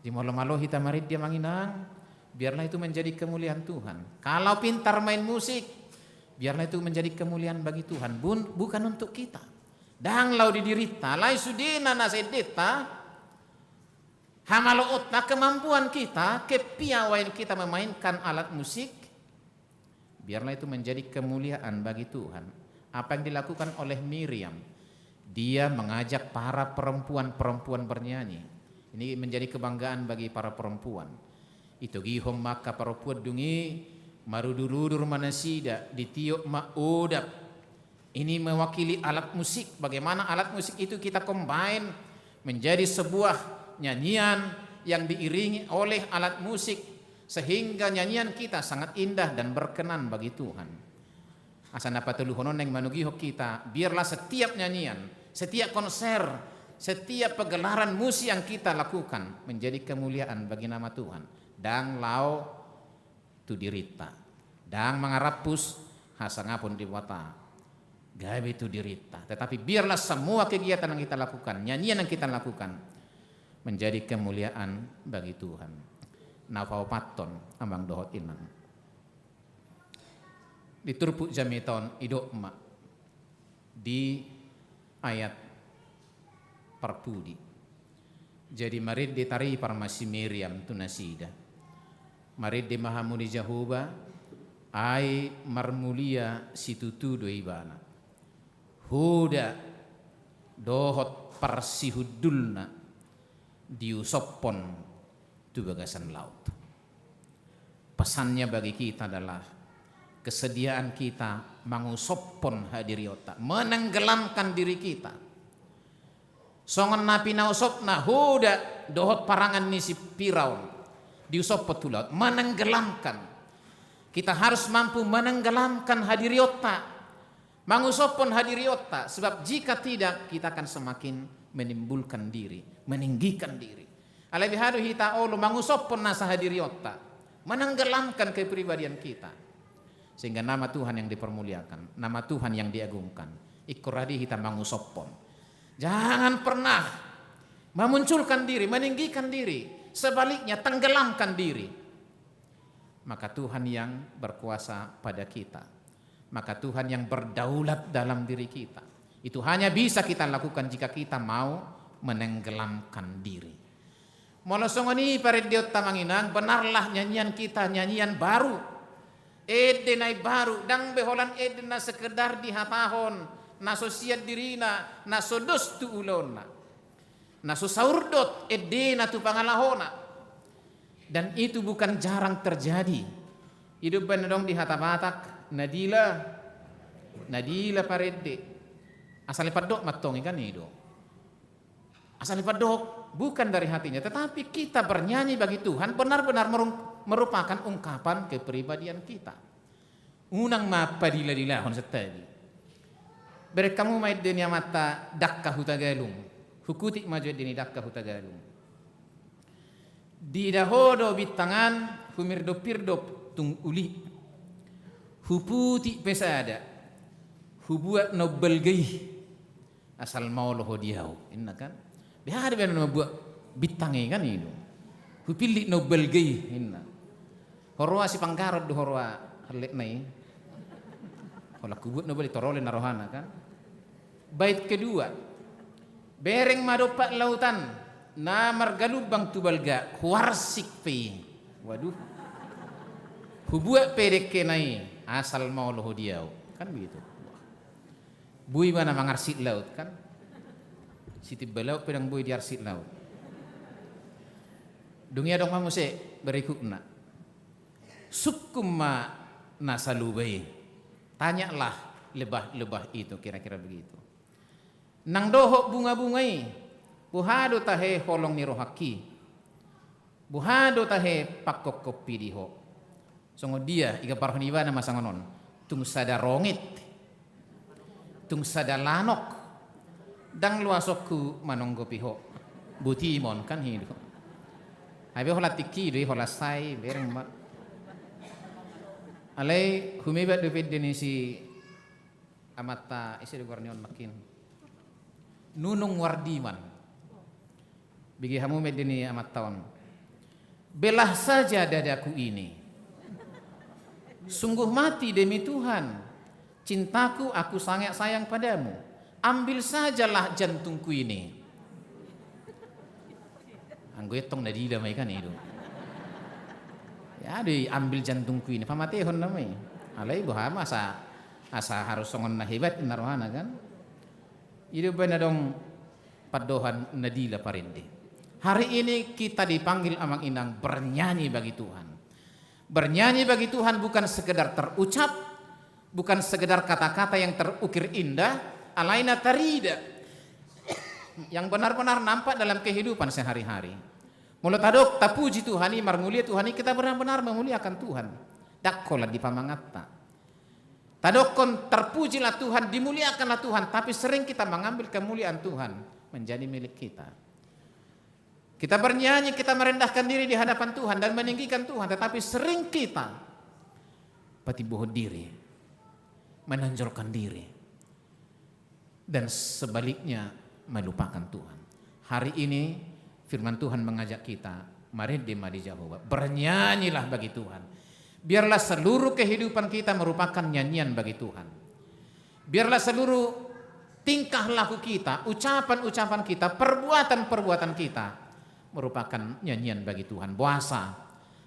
Jadi molo malo hita marende amang inang, biarlah itu menjadi kemuliaan Tuhan. Kalau pintar main musik, biarlah itu menjadi kemuliaan bagi Tuhan, bun-, bukan untuk kita. Ndang laho di dirinta, alai sudena na endenta, hamaloonta, kemampuan kita, kepiawaian kita memainkan alat musik, biarlah itu menjadi kemuliaan bagi Tuhan. Apa yang dilakukan oleh Miriam, dia mengajak para perempuan-perempuan bernyanyi. Ini menjadi kebanggaan bagi para perempuan. Itogihon ma angka parompuan dung i, marudur-udur ma nasida, ditiop ma odap. Ini mewakili alat musik, bagaimana alat musik itu kita combine menjadi sebuah nyanyian yang diiringi oleh alat musik, sehingga nyanyian kita sangat indah dan berkenan bagi Tuhan. Asa na patoluhon on naeng manogihon hita, biarlah setiap nyanyian, setiap konser, setiap pegelaran musik yang kita lakukan menjadi kemuliaan bagi nama Tuhan. Ndang laho tu dirinta. Ndang mangarampus hasangapon Debata. Gabe tu dirinta. Tetapi biarlah semua kegiatan yang kita lakukan, nyanyian yang kita lakukan, menjadi kemuliaan bagi Tuhan. Na paopathon, amang dohot inang. Di turpuk jamita on, didok ma di ayat parpudi. Jadi marende taripar ma si Miriam tu nasida. Marende ma hamu di Jahowa, ai marmulia situtu do Ibana. Hoda dohot parsihundulna diusophon tu bagasan laut. Pesannya bagi kita adalah kesediaan kita mangusophon hadirionta, menenggelamkan diri kita. Songon na pinausopna hoda dohot parangan ni si Firaun, diusophon tu laut, menenggelamkan. Kita harus mampu menenggelamkan hadirionta. Mangusophon hadirionta, sebab jika tidak, kita akan semakin menimbulkan diri, meninggikan diri. Alai beha do hita olo mangusophon nasa hadirionta, menenggelamkan kepribadian kita. Sehingga nama Tuhan yang dipermuliakan, nama Tuhan yang diagungkan. Ingkon radi hita mangusophon. Jangan pernah memunculkan diri, meninggikan diri. Sebaliknya, tenggelamkan diri. Maka Tuhan yang berkuasa pada kita. Maka Tuhan yang berdaulat dalam diri kita. Itu hanya bisa kita lakukan jika kita mau menenggelamkan diri. Molo songon i parendeonta amang inang, benarlah nyanyian kita nyanyian baru. Ende na imbaru, ndang be holan ende na sekedar dihatahon, na so sian dirina, na so dos tu ulaonna. Na so saurdot endena tu pangalahona. Dan itu bukan jarang terjadi. I do umbahen na adong di hata Batak, na dila, na dila parende. Asal dipandok mantong i kan i do. Asal dipandok, bukan dari hatinya, tetapi kita bernyanyi bagi Tuhan benar-benar merum-, merupakan ungkapan kepribadian kita. Unang ma padila-dilahon santabi. Bereng hamu ma ende ni amanta Dangka Hutagalung. Hukutik ma jo ende ni Dangka Hutagalung. Diida ho do bintangan, humirdop-irdop tung uli. Huputik pe sada, hubuat na umbalga i. Asal maol ho di ahu, inna kan. Beha do baenon mambuat bintang i kan i do. Hupillit na umbalga i, inna. Huroa Sipanggaron do huroa halletna i. Holan hubuat na umbalga i, torole na rohana kan. Bait kedua. Bereng ma dompak lautan na margalumbang tu balga, huarsik pe i. Waduh. Hubuat pe dengkena i, asal maol ho di ahu. Kan begitu. Boi ma na mangarsik laut kan. Sitimba laut pe ndang boi diarsik laut. Dung i adong ma muse berikutna. Sungkun ma na saluba i. Tanyalah lebah-lebah itu, kira-kira begitu. Nang dohot bunga-bunga i, Boha do tahe holong ni rohangki? Boha do tahe pangkophonpi di ho? Songon dia igambarhon ibana ma songon on. Tung sada rongit, tung sada lanok, ndang loasonku manonggopi ho. Botima on kan i do. Ai be holan tingki do i, holan sai bereng ma. Alai humebat dope ende ni si amanta, ise do goarna on nangkin? Nunung Wardiman. Bege hamu ma ende ni amanta on. Belah saja dadaku ini. Sungguh mati demi Tuhan. Cintaku, aku sangat sayang padamu. Ambil sajalah jantungku ini. Anggo i tong nadila ma i kan i do. Ya diambil jantungku ini, pamatehon nama i. Alai boha ma asa, asa harus songon na hebat na rohana kan. I do umbahen adong pandohan nadila parende. Hari ini kita dipanggil amang inang bernyanyi bagi Tuhan. Bernyanyi bagi Tuhan bukan sekedar terucap, bukan sekedar kata-kata yang terukir indah, alai na tarida yang benar-benar nampak dalam kehidupan sehari-hari. Molo tadok tapuji Tuhan i, marmulia Tuhan i, kita benar-benar memuliakan Tuhan. Ndang holan di pamanganta. Tadokhon terpujilah Tuhan, dimuliakanlah Tuhan, tapi sering kita mengambil kemuliaan Tuhan menjadi milik kita. Kita bernyanyi, kita merendahkan diri di hadapan Tuhan dan meninggikan Tuhan, tetapi sering kita patimbohon diri, menonjolkan diri, dan sebaliknya melupakan Tuhan. Hari ini firman Tuhan mengajak kita, marende ma di Jahowa, bernyanyilah bagi Tuhan. Biarlah seluruh kehidupan kita merupakan nyanyian bagi Tuhan. Biarlah seluruh tingkah laku kita, ucapan-ucapan kita, perbuatan-perbuatan kita merupakan nyanyian bagi Tuhan. Boasa?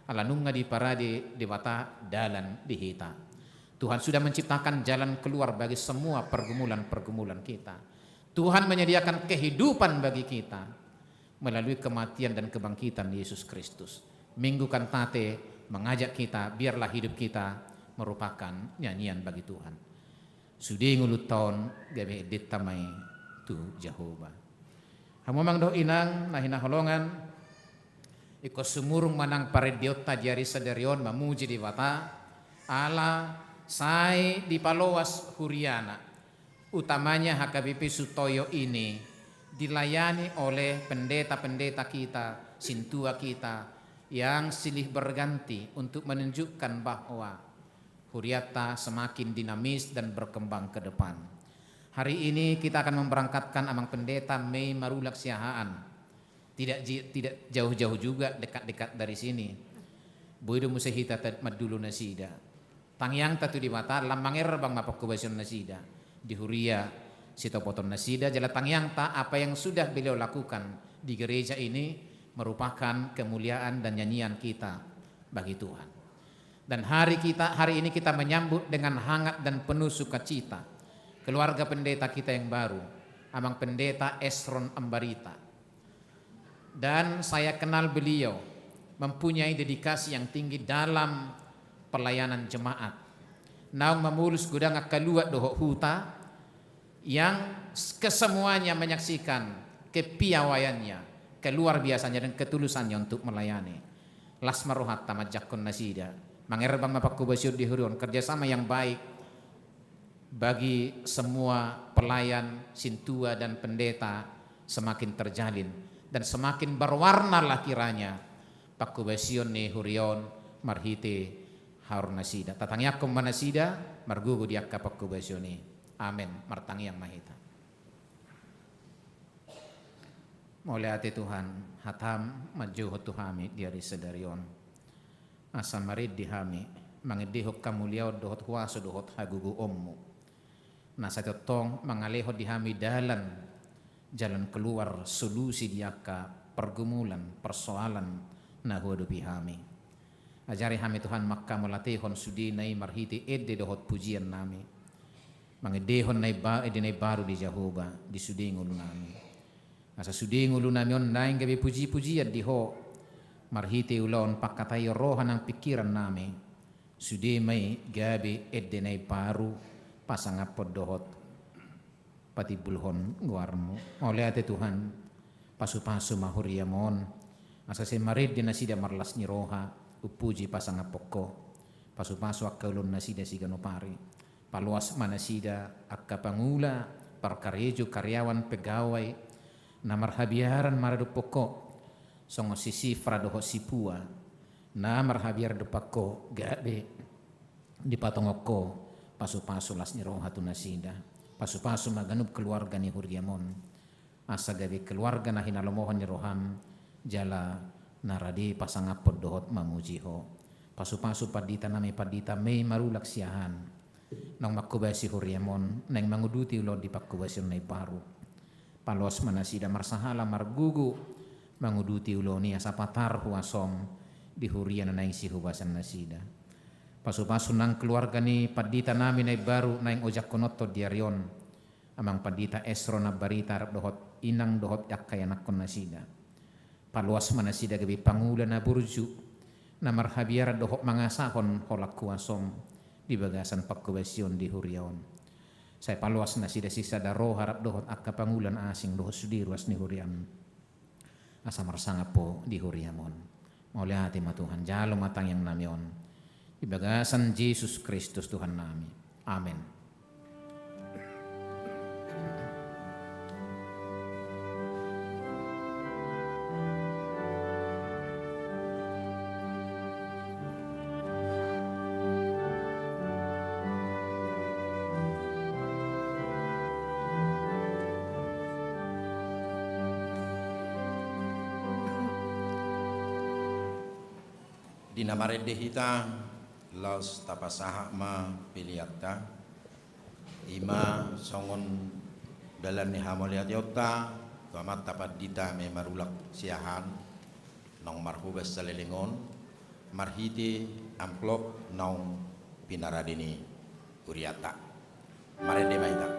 Ala nunga diparade Debata dalan di hita. Tuhan sudah menciptakan jalan keluar bagi semua pergumulan-pergumulan kita. Tuhan menyediakan kehidupan bagi kita melalui kematian dan kebangkitan Yesus Kristus. Minggu Kantate mengajak kita, biarlah hidup kita merupakan nyanyian bagi Tuhan. Sude ngolunta on gabe endenta ma i tu Jahowa. Hamu amang dohot inang na hinaholongan, ingkon sumurung ma nang parendeonta di ari sadari on mamuji Debata, ala sai dipaloas huriana, utamanya H K B P Sutoyo ini dilayani oleh pendeta-pendeta kita, sintua kita yang silih berganti untuk menunjukkan bahwa hurianta semakin dinamis dan berkembang ke depan. Hari ini kita akan memberangkatkan Amang Pendeta Mei Marulak Siahaan. Tidak ji-, tidak jauh-jauh juga, dekat-dekat dari sini. Boi do muse hita ta-, mandulu nasida. Tangiangta tu Debata, lam mangerbang ma pangkobasion nasida di huria sitopoton nasida, jala tangiangta apa yang sudah beliau lakukan di gereja ini merupakan kemuliaan dan nyanyian kita bagi Tuhan. Dan hari kita, hari ini kita menyambut dengan hangat dan penuh sukacita keluarga pendeta kita yang baru, Amang Pendeta Esron Ambarita. Dan saya kenal beliau mempunyai dedikasi yang tinggi dalam pelayanan jemaat. Naung mamolus godang angka luat dohot huta, yang s-, kesemuanya menyaksikan kepiawaiannya, keluar biasanya dan ketulusannya untuk melayani. Las ma rohanta manjangkon nasida. Mangerbang ma pangkobasion di huria on, kerjasama yang baik bagi semua pelayan, sintua dan pendeta semakin terjalin dan semakin berwarnalah kiranya pangkobasion ni huria on marhite haroro nasida. Tatangiangkon ma nasida margogo di angka pangkobasion i. Amen. Martangiang ma hita. Mauliate Tuhan, hatam manjouhon tu hami di ari sadari on. Asa marende hami mangendehon hamuliaon dohot huaso dohot hagogoonmu. Na sai tongtong mangalehon di hami dalan, jalan keluar, solusi di angka pergumulan, persoalan na huadopi hami. Ajari hami Tuhan manghamauliatehon sudena i marhite ende dohot pujian nami. Mangendehon na imba-, ende na imbaru di Jahowa, di sude ngolu nami. Asa sude ngolu nami on naeng gabe puji-pujian di Ho. Marhite ulaon pangkataion roha nang pingkiran nami. Sude ma i gabe ende na imbaru pasangaphon dohot patimbulhon goarmu. Mauliate Tuhan. Pasupasu ma huriam on, asa sai marende nasida marlas ni roha, umpuji pasangaphon Ho. Pasupasu angka ulaon nasida siganup ari. Paloas ma nasida angka pangula, parkarejo, karyawan, pegawai, na marhabiaran maradophon Ho, songon si Sifra dohot si Pua, na marhabiaran dompak Ho, gabe dipatongon Ho pasupasu las ni roha tu nasida. Pasupasu ma ganup keluarga ni huriam on, asa gabe keluarga na hinalomohon ni roham, jala na rade pasangaphon dohot mamuji Ho. Pasupasu pandita nami, Pandita Mei Marulak Siahaan, naung mangkobasi huriam on, naeng manguduti ulaon di pangkobasion na imbaru. Paloas ma nasida marsahala margogo manguduti ulaon i, asa patar huasom di huria na naeng sihubasan nasida. Pasupasu nang keluarga ni pandita nami na imbaru naeng ojakhononton di ari on, Amang Pandita Esron Ambarita rap dohot inang dohot angka ianakhon nasida. Paloas ma nasida gabe pangula na burju, na marhabiaran dohot mangasahon holan huasom di bagasan pangkobasion di huria on. Sai paloas nasida sisada roha rap dohot angka pangula na asing dohot sude ruas ni huriam, asa marsangap Ho di huriam on. Mauliate ma Tuhan, jalo ma tangiang nami on di bagasan Jesus Kristus Tuhan nami. Amen. Di na marende hita, laos tapasahat ma peleanta. I ma songon dalan ni hamauliateonta tu Amanta Pandita Mei Marulak Siahaan, naung marhobas saleleng on, marhite amplop naung pinarade ni hurianta. Marende ma hita.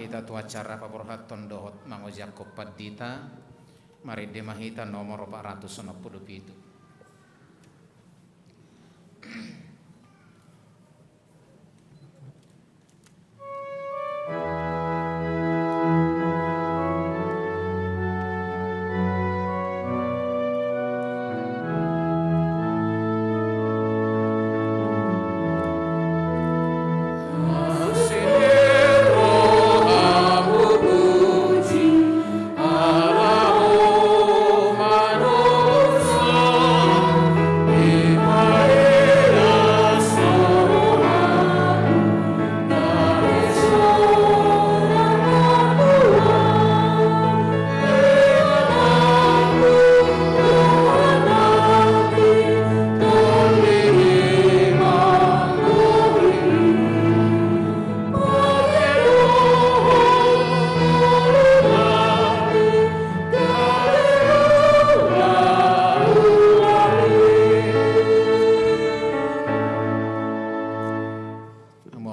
Hita tu acara paborhathon dohot mangojakhon pandita, marende ma hita nomor opat ratus onom pulu pitu.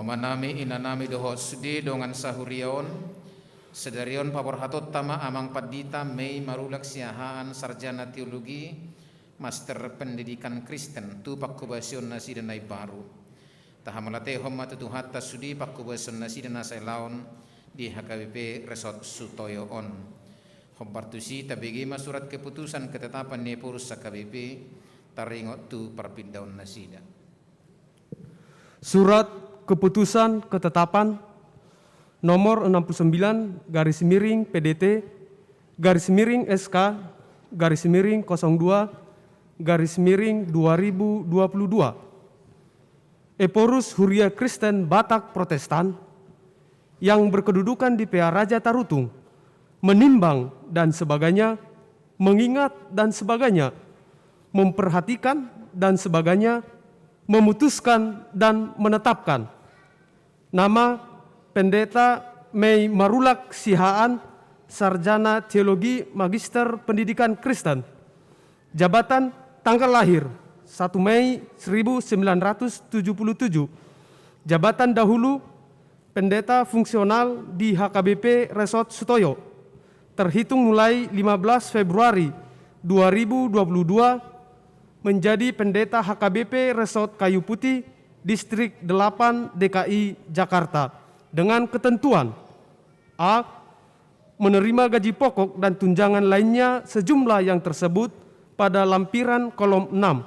Amanami, inanami dohot sude dongan sahuria on, sadari on paborhatonta ma amang pandita Mei Marulak Siahaan, sarjana teologi, master pendidikan Kristen, tu pangkobasion nasida na imbaru. Tahamauliatehon ma tu Tuhanta sude pangkobasion nasida na sai laon di H K B P Resort Sutoyo on. Hombar tusi tabege ma surat keputusan ketetapan ni Ephorus H K B P taringot tu parpindaon nasida. Surat keputusan ketetapan nomor enam puluh sembilan garis miring P D T garis miring S K garis miring kosong dua garis miring dua ribu dua puluh dua. Ephorus Huria Kristen Batak Protestan yang berkedudukan di Pearaja Tarutung, menimbang dan sebagainya, mengingat dan sebagainya, memperhatikan dan sebagainya, memutuskan dan menetapkan. Nama: Pendeta Mei Marulak Siahaan, sarjana teologi, magister pendidikan Kristen. Jabatan: tanggal lahir satu Mei seribu sembilan ratus tujuh puluh tujuh. Jabatan dahulu: pendeta fungsional di H K B P Resort Sutoyo, terhitung mulai lima belas Februari dua ribu dua puluh dua, menjadi pendeta H K B P Resort Kayu Putih, Distrik delapan, D K I Jakarta, dengan ketentuan: A, menerima gaji pokok dan tunjangan lainnya sejumlah yang tersebut pada lampiran kolom enam.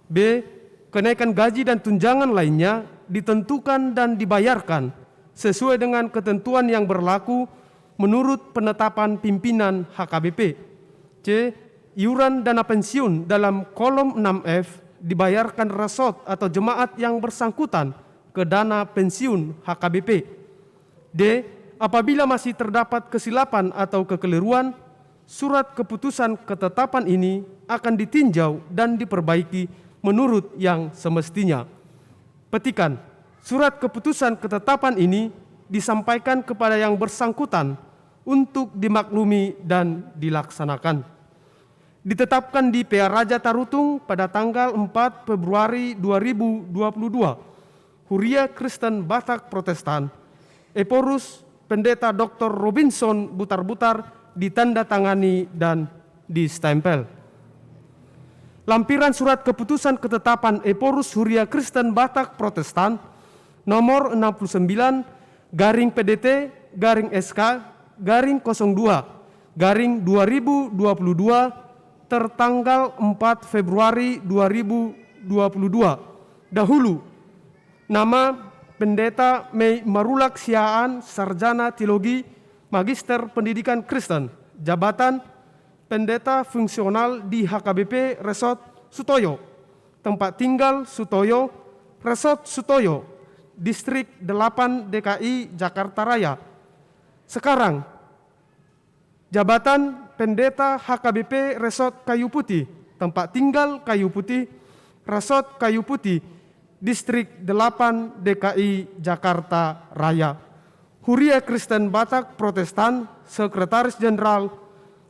B, kenaikan gaji dan tunjangan lainnya ditentukan dan dibayarkan sesuai dengan ketentuan yang berlaku menurut penetapan pimpinan H K B P. C, iuran dana pensiun dalam kolom enam F dibayarkan resort atau jemaat yang bersangkutan ke dana pensiun H K B P. D, apabila masih terdapat kesilapan atau kekeliruan, surat keputusan ketetapan ini akan ditinjau dan diperbaiki menurut yang semestinya. Petikan: surat keputusan ketetapan ini disampaikan kepada yang bersangkutan untuk dimaklumi dan dilaksanakan. Ditetapkan di Pearaja Tarutung pada tanggal empat Februari dua ribu dua puluh dua, Huria Kristen Batak Protestan, Ephorus Pendeta Doktor Robinson Butarbutar, ditandatangani dan distempel. Lampiran surat keputusan ketetapan Ephorus Huria Kristen Batak Protestan nomor enam puluh sembilan garing P D T garing S K garing kosong dua garing dua ribu dua puluh dua, tertanggal empat Februari dua ribu dua puluh dua. Dahulu: nama: Pendeta Mei Marulak Siahaan, sarjana teologi, magister pendidikan Kristen. Jabatan: pendeta fungsional di H K B P Resort Sutoyo. Tempat tinggal: Sutoyo, Resort Sutoyo, Distrik delapan, D K I Jakarta Raya. Sekarang: jabatan: pendeta H K B P Resort Kayu Putih, tempat tinggal: Kayu Putih, Resort Kayu Putih, Distrik delapan, D K I Jakarta Raya. Huria Kristen Batak Protestan, Sekretaris Jenderal: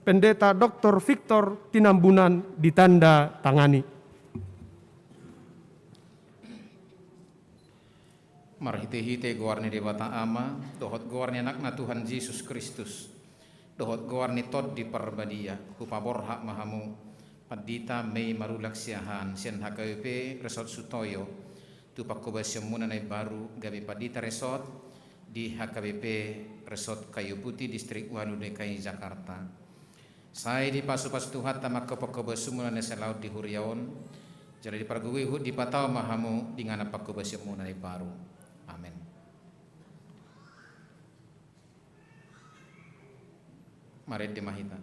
Pendeta Doktor Victor Tinambunan, ditandatangani. Marhitehite goar ni Debata Ama, dohot goar ni Anakna Tuhan Jesus Kristus, dohot goar ni Tondi Parbadia, hupaborhat ma hamu, Pandita Mei Marulak Siahaan, sian H K B P Resort Sutoyo, tu pangkobasionmuna na imbaru gabe pandita resort di H K B P Resort Kayu Putih, Distrik Walu, D K I Jakarta. Sai dipasupasu Tuhanta ma angka pangkobasionmuna na salaon di huria on, jala dipargogoi huhut dipatau ma hamu di inganan pangkobasionmuna na imbaru. Amen. Marende ma hita.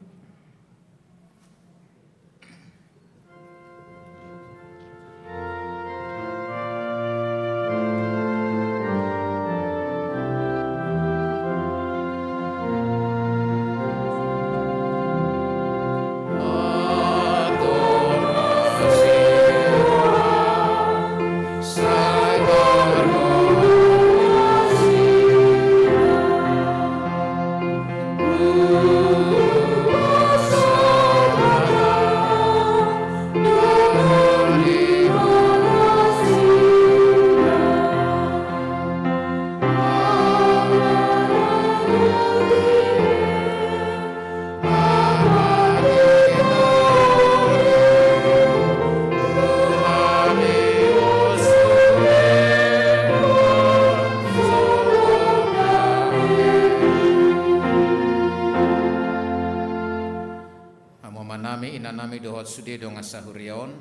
Hamu amanami, inanami dohot sude dongan sahuria on,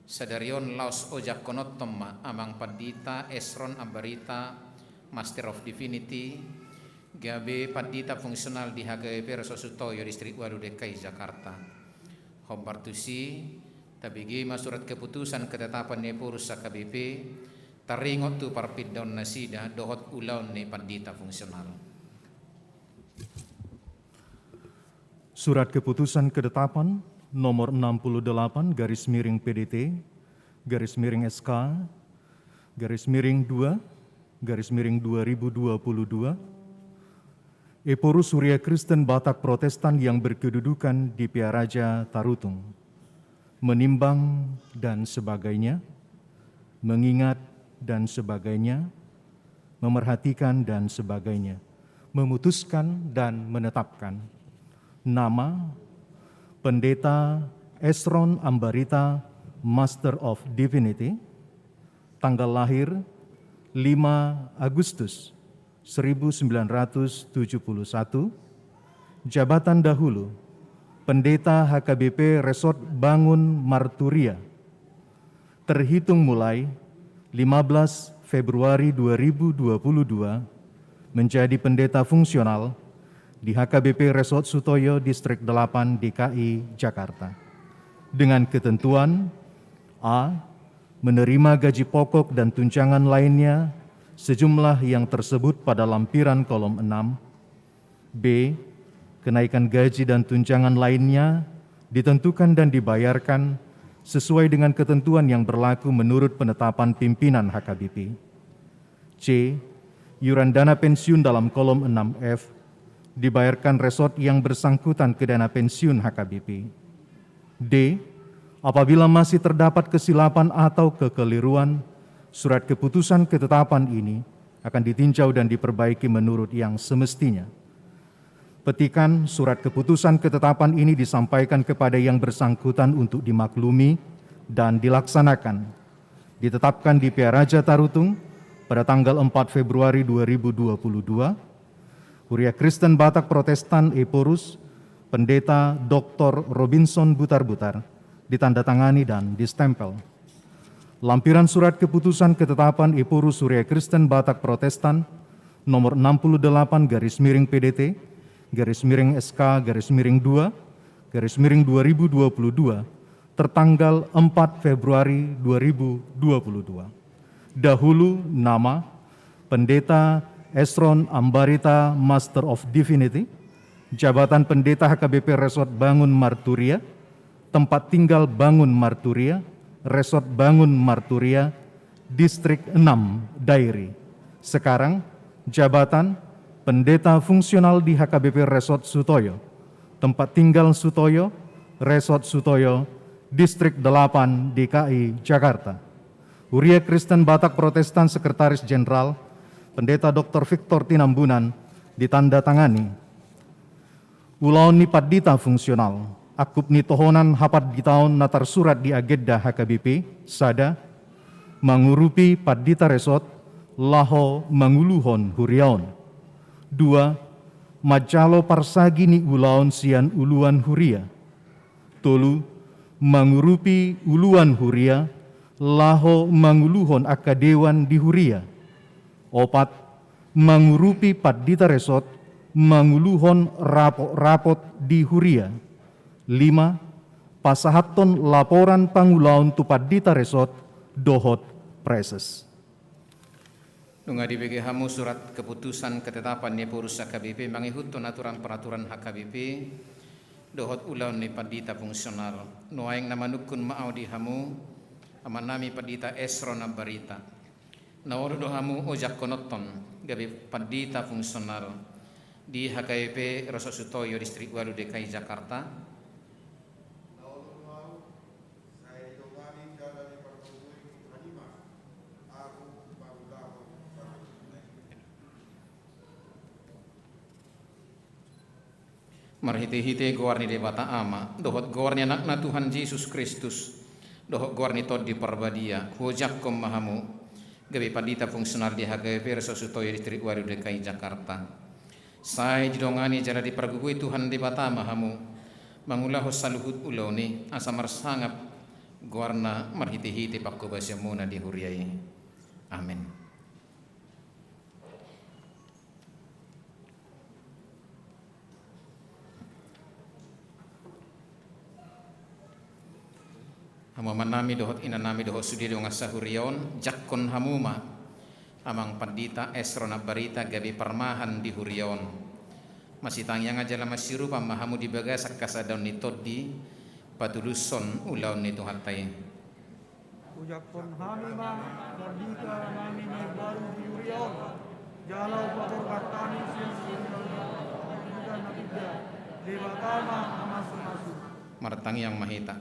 sadari on laos ojakkononhon ma Amang Pandita Esron Ambarita, Master of Divinity, gabe pandita fungsional di H K B P Resort Sutoyo, Distrik Walu, D K I Jakarta. Hombar tusi, tabege ma surat keputusan ketetapan ni Ephorus H K B P, taringot tu parpindaon nasida dohot ulaon ni pandita fungsional. Surat keputusan ketetapan nomor enam puluh delapan garis miring P D T, garis miring S K, garis miring dua, garis miring dua ribu dua puluh dua, Ephorus Huria Kristen Batak Protestan yang berkedudukan di Pearaja Tarutung, menimbang dan sebagainya, mengingat dan sebagainya, memerhatikan dan sebagainya, memutuskan dan menetapkan. Nama, Pendeta Esron Ambarita, Master of Divinity, tanggal lahir lima Agustus seribu sembilan ratus tujuh puluh satu, jabatan dahulu, Pendeta H K B P Resort Bangun Marturia, terhitung mulai lima belas Februari dua ribu dua puluh dua, menjadi pendeta fungsional di H K B P Resort Sutoyo, Distrik delapan, D K I Jakarta, dengan ketentuan: A, menerima gaji pokok dan tunjangan lainnya sejumlah yang tersebut pada lampiran kolom enam. B, kenaikan gaji dan tunjangan lainnya ditentukan dan dibayarkan sesuai dengan ketentuan yang berlaku menurut penetapan pimpinan H K B P. C, iuran dana pensiun dalam kolom enam F dibayarkan resort yang bersangkutan ke dana pensiun H K B P. D, apabila masih terdapat kesilapan atau kekeliruan, surat keputusan ketetapan ini akan ditinjau dan diperbaiki menurut yang semestinya. Petikan surat keputusan ketetapan ini disampaikan kepada yang bersangkutan untuk dimaklumi dan dilaksanakan. Ditetapkan di Pearaja Tarutung pada tanggal empat Februari dua ribu dua puluh dua, Huria Kristen Batak Protestan Ephorus, Pendeta Doktor Robinson Butarbutar, ditandatangani dan distempel. Lampiran surat keputusan ketetapan Ephorus Huria Kristen Batak Protestan nomor enam puluh delapan garis miring P D T garis miring S K garis miring dua garis miring dua ribu dua puluh dua, tertanggal empat Februari dua ribu dua puluh dua. Dahulu nama, Pendeta Esron Ambarita, Master of Divinity, jabatan Pendeta H K B P Resort Bangun Marturia, tempat tinggal Bangun Marturia, Resort Bangun Marturia, Distrik enam, Dairi. Sekarang, jabatan Pendeta Fungsional di H K B P Resort Sutoyo, tempat tinggal Sutoyo, Resort Sutoyo, Distrik delapan, D K I Jakarta. Huria Kristen Batak Protestan Sekretaris Jenderal, Pendeta Doktor Victor Tinambunan, ditandatangani. Ulaon ni pandita fungsional, angkup ni tohonan hapanditaon na tarsurat di agenda H K B P, sada, mangurupi pandita resort, laho manguluhon huria on. Dua, manjalo parsagi ni ulaon sian uluan huria. Tolu, mangurupi uluan huria, laho manguluhon angka dewan di huria. Opat, mangurupi pandita resort, manguluhon rapot-rapot di huria. Lima, pasahathon laporan pangulaon tu pandita resort, dohot praeses. Nunga dibege hamu surat keputusan ketetapan ni pengurus H K B P mangihuthon aturan peraturan H K B P, dohot ulaon ni pandita fungsional. Nuaeng na manungkun ma au di hamu, amanami pandita Esron Ambarita. Na olo do hamu ojakkononhon, gabe pandita fungsional di H K B P Rosok Sutoyo Distrik Walu D K I Jakarta. Marhite-hite goar ni Debata Ama, dohot goar ni Anakna Tuhan Jesus Kristus, dohot goar ni Tondi Parbadia, huojakhon ma hamu, gabe pandita fungsional di H K B P Rosok Sutoyo Distrik Walu D K I Jakarta. Sai didongani jala dipargogoi Tuhan Debata ma hamu, mangulahon saluhut ulaon i, asa marsangap goarna marhite-hite panghobasionmuna di huria i. Amen. Hamu amanami dohot inanami dohot sude dongan sahuria on, jakhon hamu ma Amang Pandita Esron Ambarita gabe parmahan di huria on. Masitangiangan jala masiurupan ma hamu di bagasan hasadaon ni Tondi, patulushon ulaon ni Tuhanta i. Ujakhon hami ma pandita nami na imbaru di huria on. Jala hupaborhat hami sian pandita na pinda. Debata ma mamasu-masu. Martangiang ma hita.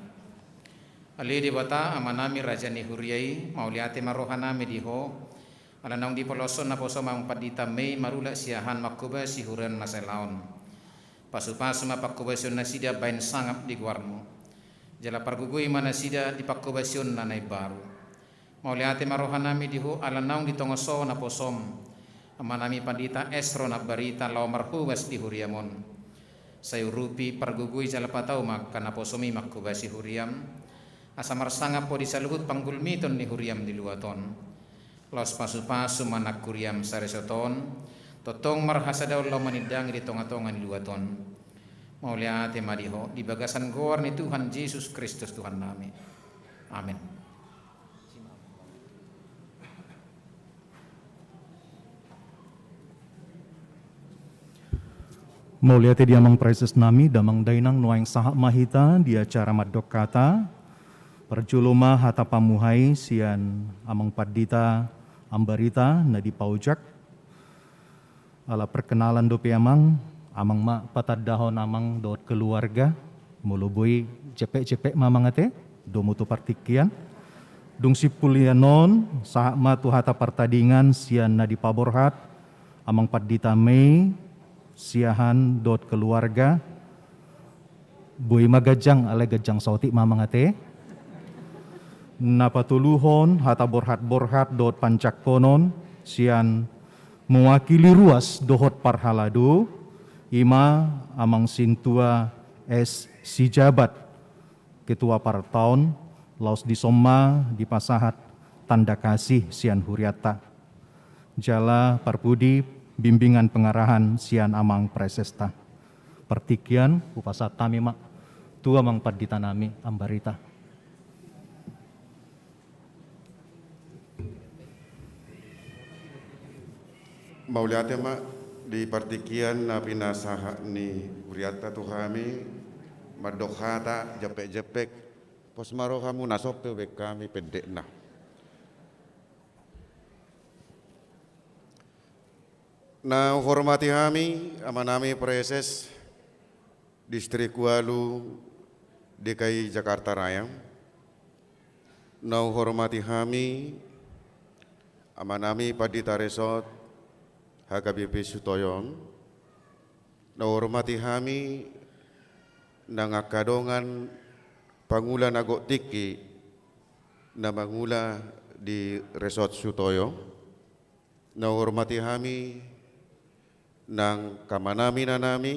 Ale Debata, Amanami, Raja ni huria i, mauliate ma rohanami di Ho, ala naung dipoloshon naposom Amang Pandita Mei marulak siahaan manghobasi huria on masa ulaon. Pasu-pasu ma panghobasion nasida bahen sangap di goarMu. Jala pargogoi ma nasida di panghobasionna na imbaru. Mauliate ma rohanami di Ho ala naung di tonga son naposom Amanami Pandita Esron Ambarita laho marhobas di huriaM on. Sai urupi, pargogoi jala patau ma angka naposom i manghobasi huriaM, asa marsangap Ho di saluhut panggulmiton ni huriaM di luat on. Laos pasu-pasu ma nang huriaM sariseton, tongtong marhasadaon laho manindangi di tonga-tonga ni luat on. Mauliate ma di Ho, di bagasan goar ni Tuhan Jesus Kristus Tuhannami. Amen. Mauliate di Amang Praeses nami, Damang Dainang, nuaeng sahat ma hita di acara mandok hata. Parjolo ma hata pamuhai sian Amang Pandita Ambarita na dipaojak. Ala perkenalan dope Amang, Amang ma patandahon Amang dohot keluarga, molo boi jempek-jempek ma Amang ate, domu tu partingkian. Dung simpul i annon, sahat ma tu hata partadingan sian na dipaborhat Amang Pandita Mei, siahaan dohot keluarga. Boi ma ganjang, alai ganjang saotik ma Amang ate. Na patoluhon hata borhat-borhat dohot panjangkonon sian mewakili ruas dohot parhalado, i ma Amang Sintua S. Sijabat, Ketua Partaon, laos dison ma dipasahat tanda kasih sian hurianta. Jala parpudi bimbingan pengarahan sian Amang Praesesta. Partingkian, hupasahat hami ma tu Amang Pandita nami Ambarita. Mauliate ma di partingkian na pinasahat ni hurianta tu hami, mandok hata jempek-jempek, pos ma rohamu na so pe hubaen hami pendekna. Na huhormati hami, Amanami Praeses Distrik Walu D K I Jakarta Raya. Na huhormati hami Amanami Pandita Resort H K B P Sutoyo on, na huhormati hami nang angka dongan pangula na gok tingki na mangula di Resort Sutoyo, na huhormati hami nang amanami, inanami,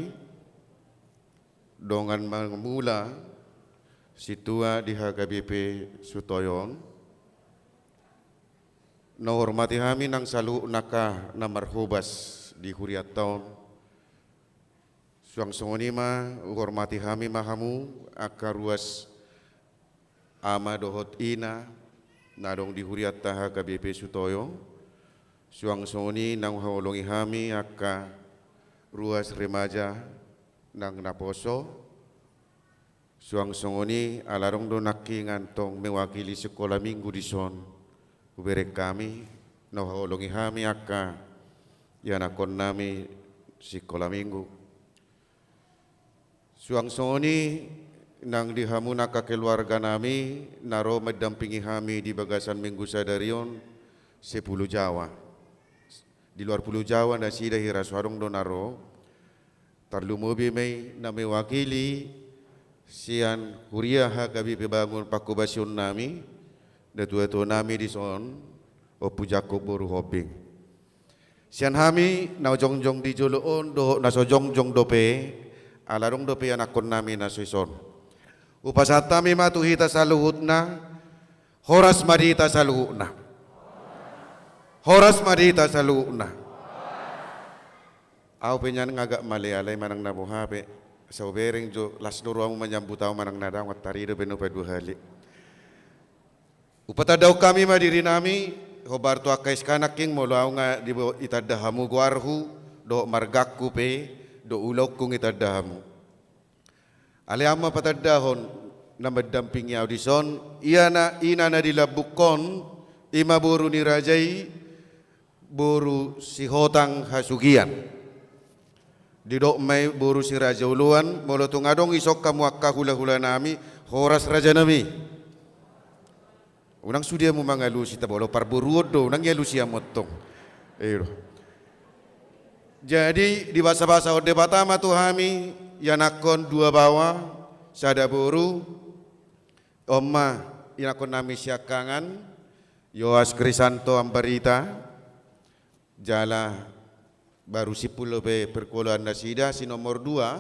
dongan mangula sintua di H K B P Sutoyo on, na huhormati hami nang saluhut angka na marhobas di hurianta on. Suang songon i ma huhormati hami ma hamu angka ruas ama dohot ina na adong di hurianta H K B P Sutoyo. Suang songon i nang huhaholongi hami angka ruas remaja nang naposo. Suang songon i ala adong do nangkin antong mewakili sikola minggu dison, hubereng hami, na huhaholongi hami angka ianakkonnami sikola minggu. Suang songon i nang di hamu angka keluarganami na ro mandampingi hami di bagasan minggu sadari on, sepuluh jawa. Di luar Pulo Jawa nasida, hira so adong do na ro. Tarlumobi ma i na mewakili sian huria H K B P Bangun Pangkobasionnami, natuatuanami dison, Ompu Jakub boru Hombing. Sian hami na jongjong di jolo on dohot na so jongjong dope, ala adong dope ianakkonnami na so dison, hupasahat hami ma tu hita saluhutna. Horas ma di hita saluhutna. Horas ma di hita saluhutna. Au pe nian nga agak male alai manang na boha pe, sai hubereng jo, las do rohamu manyambut au manang na daong, antari do pe nupa dua hali. Hupatandahon hami ma dirinami, hombar tu angka S K nangkin, molo au nga dibo-, itanda hamu goarhu dohot margangku pe dohot ulaonku nga itanda hamu. Alai au ma patandahon na mandampingi au dison, ia na, ina na di lambungkon, i ma boru ni raja i, boru Sihotang Hasugian. Didok ma i boru Si Raja Oloan, molo tung adong dison hamu angka hulahulanami, horas rajanami. Unang sude hamu mangalusi, tabo olo parboruon do, unang dialusi hamu antong. Iyo. Jadi dibasabasahon Debata ma tu hami ianakkon dua baoa, sada boru. On ma ianakkonnami siangkangan, Yoas Krisanto Ambarita, jala baru simpul dope perkuliahan nasida. Si nomor dua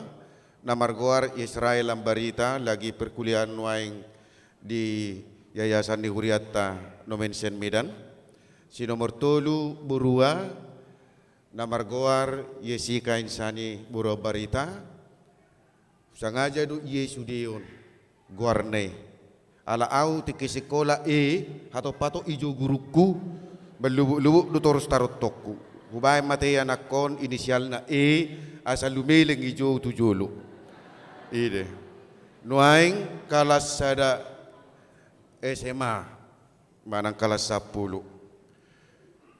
na margoar Israel Ambarita, lagi perkuliahan nuaeng di yayasan ni hurianta Nomen Sen Medan. Si nomor tolu borua na margoar Yesika Insani boru Ambarita. Sangaja do i sudeon goarna i. Ala au tingki sikola e, hatop-hatop i jo gurungku, mallubuk-lubuk do torus tarontokku. Hubaen ma te ianakkon inisialna E, asa lumeleng i jo tu jolo. I do. Nuaeng kalas sada S M A manang kalas sampulu.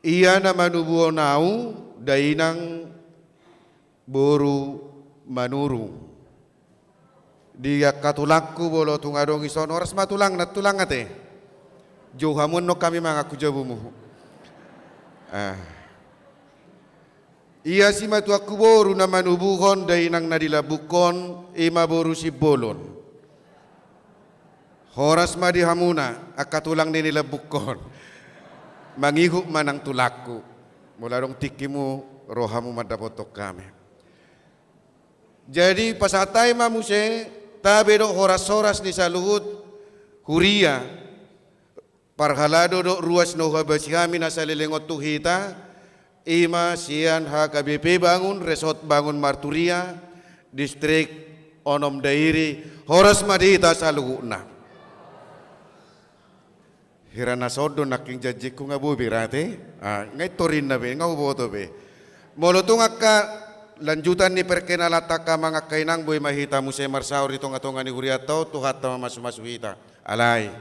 Ia na manubuhon au dainang boru Manurung. Di angka tulangku, molo tung adong dison, horas ma tulang, na tulang ate. Jou hamu annon hami mangaku jabu muhu. Ah. Ia simatuangku boru na manubuhon dainang na di lambungkon, i ma boru Simbolon. Horas ma di hamuna angka tulang ni na di lambungkon. Mangihut ma nang tulangku. Molo adong tingkimu, ro hamu mandapothon hami. Jadi pasahat hami ma muse tabe dohot horas-horas ni saluhut huria, parhalado dohot ruas na huhabasi hami na saleleng on tu hita, i ma sian H K B P Bangun, Resort Bangun Marturia, Distrik Onom Dairi, horas ma di hita saluhutna. Hira na so on do nangkin janjingku, nga boi be ra ate. Ah, nga i torinna be, nga huboto be. Molo tung angka lanjutan ni perkenalanta, angka amang angka inang, boi ma hita muse marsaor di tonga-tonga ni hurianta on, Tuhanta mamasu-masu hita. Alai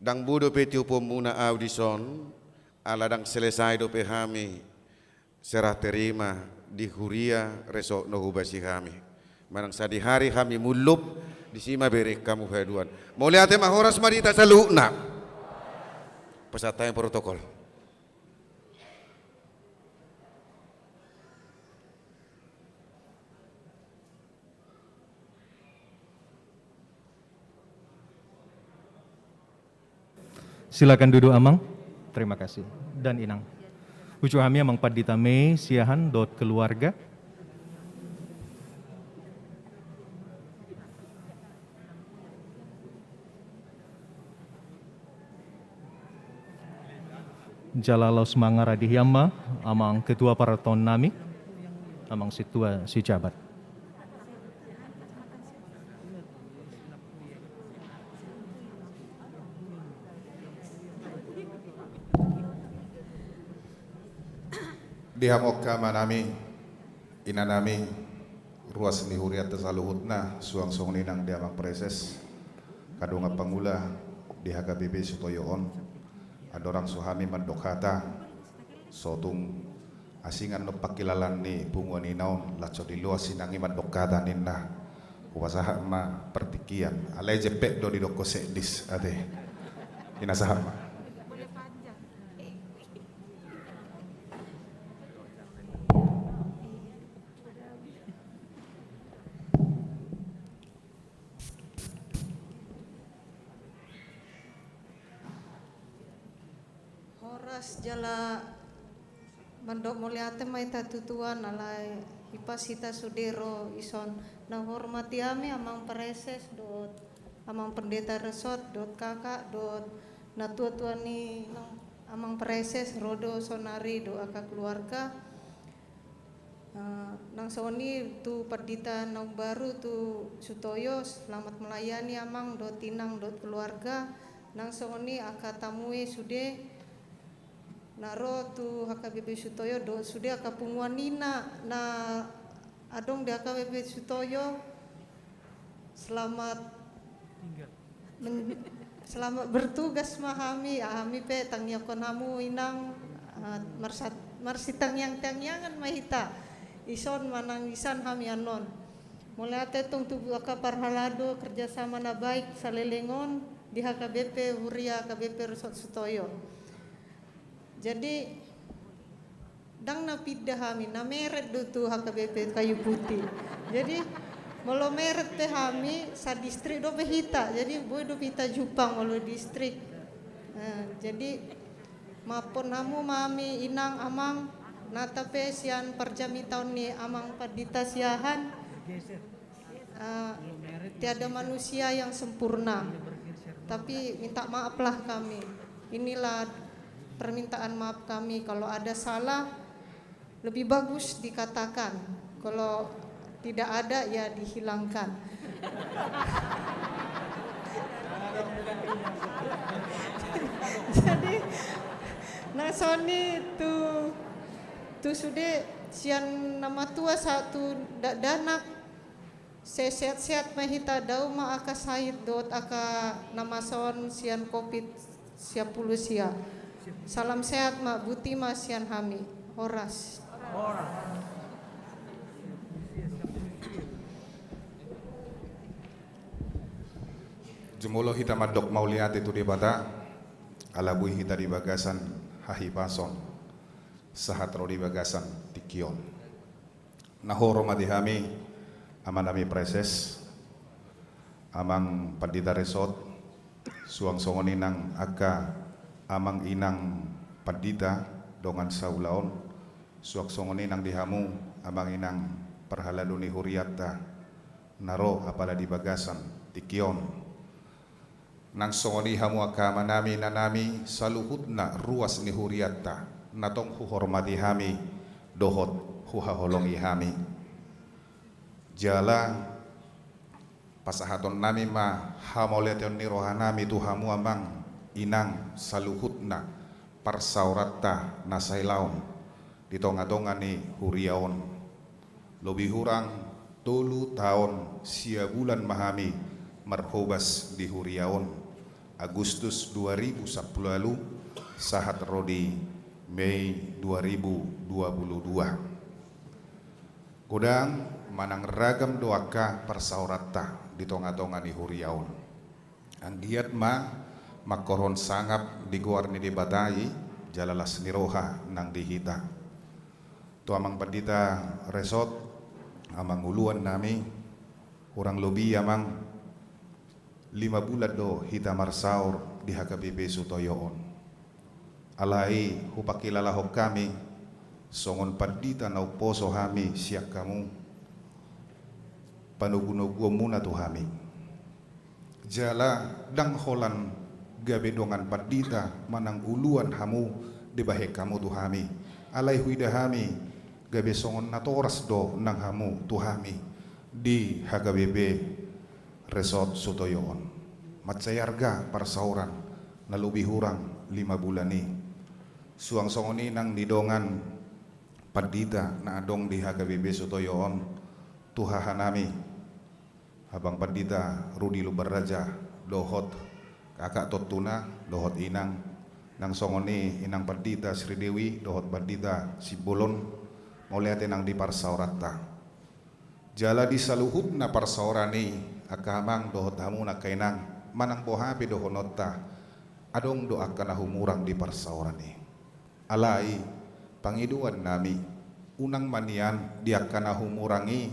ndang boi dope tiuponmuna au dison, ala ndang selesai dope hami serah terima di huria Resort na huhabasi hami. Manang sadihari hami mullup, disi ma bereng hamu haduan. Mauliate ma, horas ma di hita saluhutna. Pasahat hami protokol. Silakan duduk, Amang. Terima kasih. Dan Inang. Uju hami Amang Pandita Mei Siahaan dohot keluarga. Jala laos mangarade hian ma Amang Ketua Partonami, Amang Sintua Sijabat. Di hamu angka amanami, inanami, ruas ni hurianta saluhutna, suang songon i nang di Amang Praeses, angka dongan pangula di H K B P Sutoyo on, andorang so hami mandok hata, so tung asing annon pangkilalaan ni punguan ina on, laos so diloas inang i mandok hata ninna. Hupasahat ma partingkian, alai jempek do didok sekdis ate. Ina, sahat ma. Horas jala mandok mauliate ma hita tu Tuhan, alai hipas hita sude ro dison. Na huhormati hami Amang Praeses dohot Amang Pendeta Resort dohot kakak dohot natua-tua ni nang Amang Praeses ro do saonari dohot angka keluarga. Eh, nang songon i tu pandita na umbaru tu Sutoyo, selamat melayani Amang dohot Inang dohot keluarga. Nang songon i angka tamue sude na ro tu H K B P Sutoyo dohot sude angka punguan ina na adong di H K B P Sutoyo. Selamat men-, selamat bertugas ma hami, hami pe tangiangkon hamu Inang, eh, marsat-, marsitangiang-tangiangan ma hita. Dison manang disan hami annon. Mauliate tong tu angka parhalado kerjasama na baik saleleng on di H K B P, huria H K B P Resort Sutoyo. Jadi, ndang na pinda hami, na meret do tu H K B P Kayu Putih. Jadi, molo meret pe hami, sadistrik dope hita. Jadi, boi dope hita jumpang molo distrik. Nah, jadi, maafhon hamu ma hami Inang, Amang, nata pe sian parjamitaon ni Amang Pandita Siahaan. Eh, tiada manusia yang sempurna. Tapi minta maaflah kami. Inilah permintaan maaf kami. Kalau ada salah, lebih bagus dikatakan. Kalau tidak ada, ya dihilangkan. Jadi, nang songon i tu, tu sude sian na matua sahat tu dakdanak, sehat-sehat ma hita, dao ma angka sahit dohot angka na masa on sian covid sia pulu sia. Salam sehat ma, boti ma sian hami. Horas. Jumolo hita mandok mauliate tu Debata, ala boi hita di bagasan hahipason, sahat ro di bagasan tingki on. Na huhormati hami amanami Praeses, Amang Pandita Resort, suang songon i nang angka amang inang pandita dongan saulaon, suang songon i nang di hamu amang inang parhalado ni hurianta na ro apala di bagasan tingki on. Nang songon i hamu angka amanami, inanami, saluhutna ruas ni hurianta, na tong huhormati hami dohot huhaholongi hami. Jala pasahatonnami ma hamauliateon ni rohanami tu hamu amang inang saluhutna parsaoranta na sailaon di tonga-tonga ni huria on. Lobi hurang tolu taon sia bulan ma hami marhobas di huria on, Agustus dua ribu sampulu ualu sahat ro di Mei dua ribu dua pulu dua. Godang manang ragam do angka parsaoranta di tonga-tonga ni huria on. Anggiat ma mangkorhon sangap di goar ni Debata i, jala las ni roha nang di hita. Tu amang pandita Resot, amang uluan nami, hurang lobi amang, lima bulan do hita marsaor di H K B P Sutoyo on. Alai hupangkilalahon hami, songon pandita na umposo hami sian hamu, panogunoguonmuna tu hami. Jala ndang holan gabe dongan pandita manang uluan hamu dibahen hamu tu hami. Alai huida hami gabe songon natoras do nang hamu tu hami di H K B P Resort Sutoyo on. Mansai arga parsaoran na lobi hurang lima bulan i. Suang songon i nang di dongan pandita na adong di H K B P Sutoyo on, tu hahanami, Abang Pandita Rudi Lumbanraja, dohot kakak tontuna, dohot inang, nang songon i inang pandita Sri Dewi, dohot pandita Simbolon, mauliate nang di parsaoranta. Jala di saluhutna parsaoran i, angka amang dohot hamu angka inang, manang boha pe dohononta, adong do angka na humurang di parsaoran i. Alai, pangidoan nami, unang ma nian di angka na humurang i,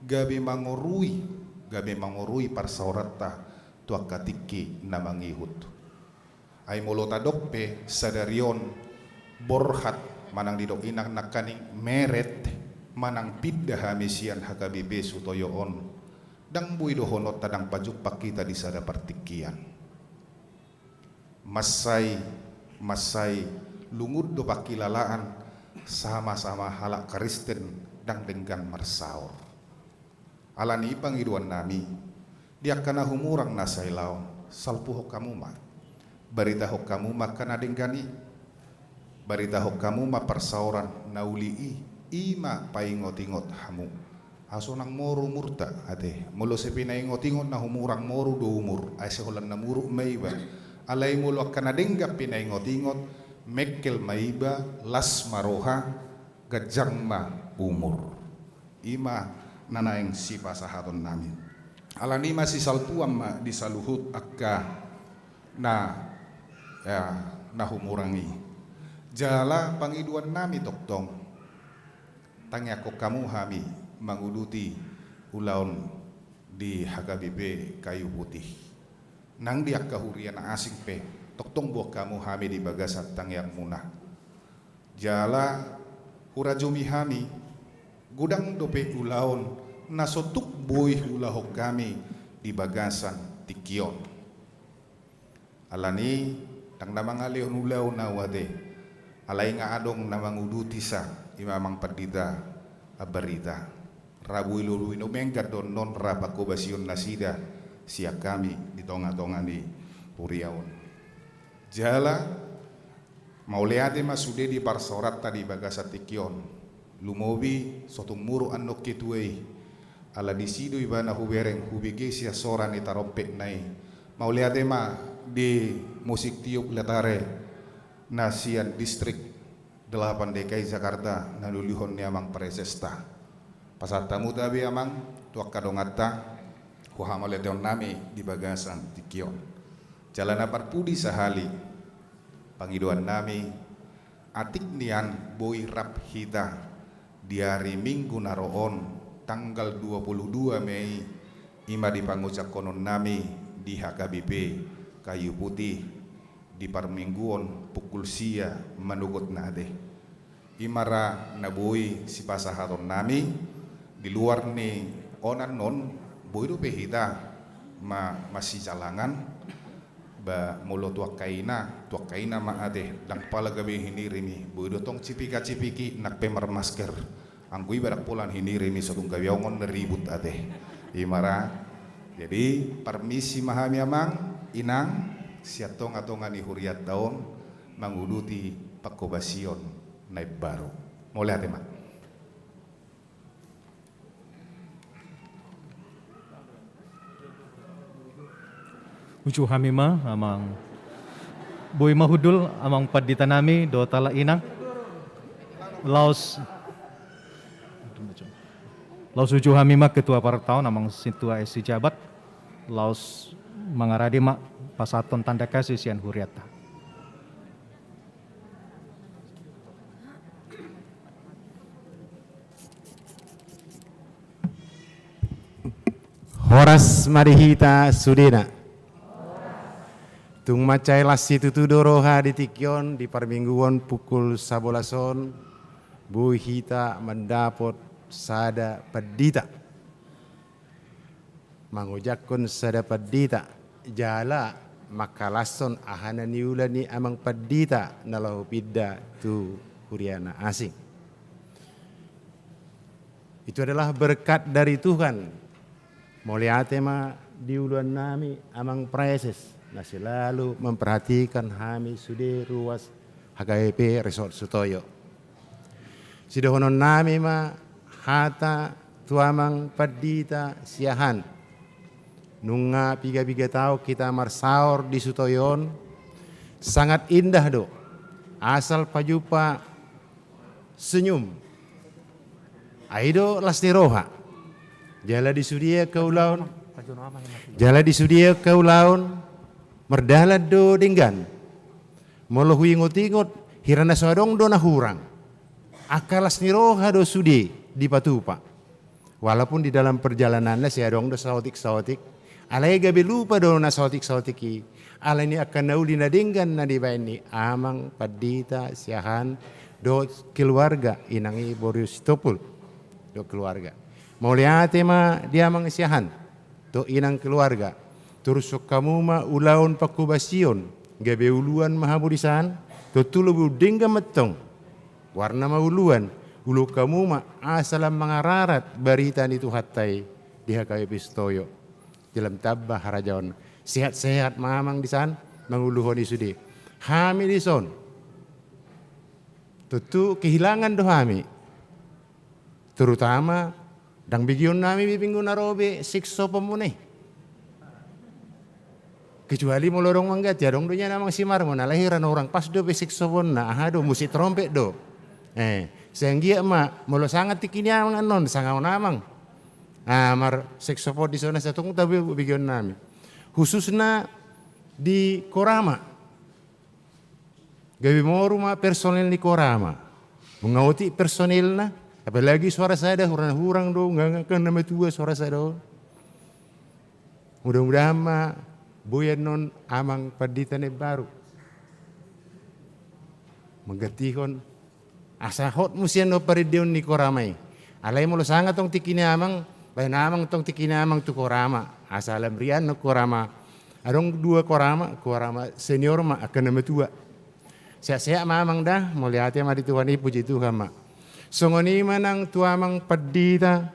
gabe mangorui, gabe mangorui parsaoranta, tu angka tingki na mangihut. Ai molo tadok pe sadari on borhat manang didok inang nangkaning meret manang pinda hami sian H K B P Sutoyo on, ndang boi dohononta ndang pajumpang hita di sada partingkian. Mansai, mansai lungun do pangkilalaan sama-sama halak Kristen ndang denggan marsaor. Alani i pangidoan nami, di angka na humurang na sailaon, salpuhon hamu ma. Baritahon hamu ma angka na denggan i. Baritahon hamu ma parsaoran na uli i, i ma paingot-ingot hamu. Asa unang moru umurta, ate. Molo sai pinaingot-ingot na humurang moru do umur, ai sai holan na muruk ma iba. Alai molo angka na denggan pinaingot-ingot, mengkel ma iba, las ma roha, ganjang ma umur. I ma na naeng sipasahaton nami. Alani i ma sisalpuan ma di saluhut angka na, ya, na humurang i. Jala pangidoan nami tongtong, tangiangkon hamu hami manguduti ulaon di H K B P Kayu Putih. Nang di angka huria na asing pe, tongtong boan hamu hami di bagasan tangiangmuna. Jala hurajumi hami, godang dope ulaon na so tuk boi huulahon hami di bagasan tingki on. Alani i, ndang na mangalehon ulaon ahu ate, alai nga adong na manguduti sa, i ma amang pandita Ambarita. Ra boi lului na umenggan do annon ra pangkobasion nasida sian hami di tonga-tonga ni huria on. Jala, mauliate ma sude di parsaoranta di bagasan tingki on. Lumobi, so tung muruk annon ketua i. Ala disi do ibana hubereng, hubege sian sora ni tarompetna i. Mauliate ma di musik tiup letare na sian distrik delapan D K I Jakarta na niulihon ni amang presesta. Pasahat hamu tabe amang, tu angka donganta, huhamauliateon nami di bagasan tingki on. Jala na parpudi sahali, pangidoan nami, atik nian boi rap hita di ari Minggu na ro on, tanggal dua puluh dua Mei, i ma di pangucaphonon nami di H K B P Kayu Putih, di parmingguon pukul sia manogot na ate. I ma ra na boi sipasahaton nami, di luar ni on annon, boi dope hita ma-, masijalangan, ba molo tu angka ina, tu angka ina ma ate, ndang pala gabe hinirim i, boi do tong cipika-cipiki, nang pe marmasker. Anggo iba ndang pola hinirim i, so tung gabe ongon na ribut ate. I ma ra. Jadi, parmisi ma hami amang, inang, sian tonga-tonga ni hurianta on, manguduti pangkobasion na imbaru. Mauliate ma. Uju hami ma, amang. Boi ma hundul, amang pandita nami, dohot halak inang. Laos. Laos uju hami ma ketua partaon amang sintua esi jabat, laos mangarade ma pasahathon tanda kasih sian hurianta. Horas ma di hita sudena. Tung mansai las situtu do roha di tingki on di parmingguon pukul sabolas on, boi hita mandapot sada pandita. Mangojakkon sada pandita, jala mangkalashon aha na niula ni amang pandita na laho pinda tu huria na asing. Itu adalah berkat dari Tuhan. Mauliate ma di uluan nami amang praeses na selalu memperhatikan hami sude ruas H K B P Resort Sutoyo. Sidohonon nami ma hata tu amang pandita Siahaan. Nunga piga-piga taon hita marsaor di Sutoyo on, sangat indah do. Asal pajumpa senyum. Ai do las ni roha. Jala di sude angka ulaon. Jala di sude angka ulaon. Mardalan do denggan. Molo huingot-ingot, hira na so adong do na hurang. Angka las ni roha do sude dipatupa. Walaupun di dalam perjalananna sai adong do saotik-saotik. Alai gabe lupa do na saotik-saotik i. Alai ni angka na uli na denggan na dibaen ni amang pandita Siahaan dohot keluarga inang i boru Sitompul. Dohot keluarga. Mauliate ma di amang Siahaan. Dohot inang keluarga. Torushon hamu ma ulaon panghobasion. Gabe uluan ma hamu disan. Tontu lobi denggan ma tong. Warna ma uluan. Uluhon hamu ma asa lam mangararat barita ni Tuhanta i di H K B P Sutoyo. Jala lam tamba harajaon. Sehat-sehat ma amang disan manguluhon i sude. Hami dison. Tontu kehilangan do hami. Terutama ndang begeon nami be minggu na ro be siksoponmuna i. Kecuali molo adong mangganti, adong do nian amang si Marmon, alai hira na hurang pas do be siksoponna, aha do, musik trompet do. Eh, sai anggiat ma, molo sanga tingki ni amang annon, sanga on amang. Ah, marsiksopon dison asa tung tabe begeon nami. Khususna di Korama. Gabe moru ma personil ni Korama. Mangaoti personilna, apalagi suara sada, hurang-hurang do, nggak, nggak, na matua suara sada on. Mudah-mudahan ma boi annon amang pandita na imbaru. Manggantihon asa hot muse annon parendeon ni Korama i. Alai molo sanga tong tingki ni amang, baen amang tong tingki ni amang tu Korama. Asa lam rian annon Korama. Adong dua Korama, Korama senior ma angka na matua. Sehat-sehat ma amang da, mauliate ma di Tuhan i, puji Tuhan ma. Songon i ma nang tu amang pandita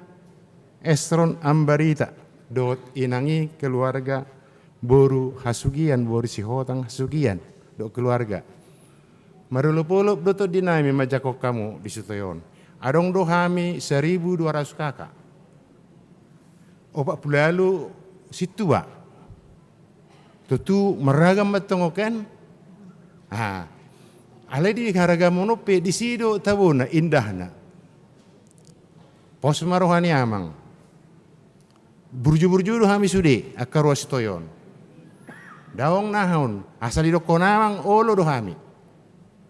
Esron Ambarita, dohot inang i keluarga boru Hasugian, boru Sihotang Hasugian, dohot keluarga. Marolop-olop do tondi nami manjangkon hamu di Sutoyo on. Adong do hami saribu dua ratus kaka. Opat pulu ualu sintua. Tontu marragam ma tong on kan. Ah. Alai di haragamon on pe disi do tabona indahna. Pos ma roha ni amang. Burju-burju do hami sude angka ruas Sutoyo on. Daong naha on, asa didokkon amang olo do hami.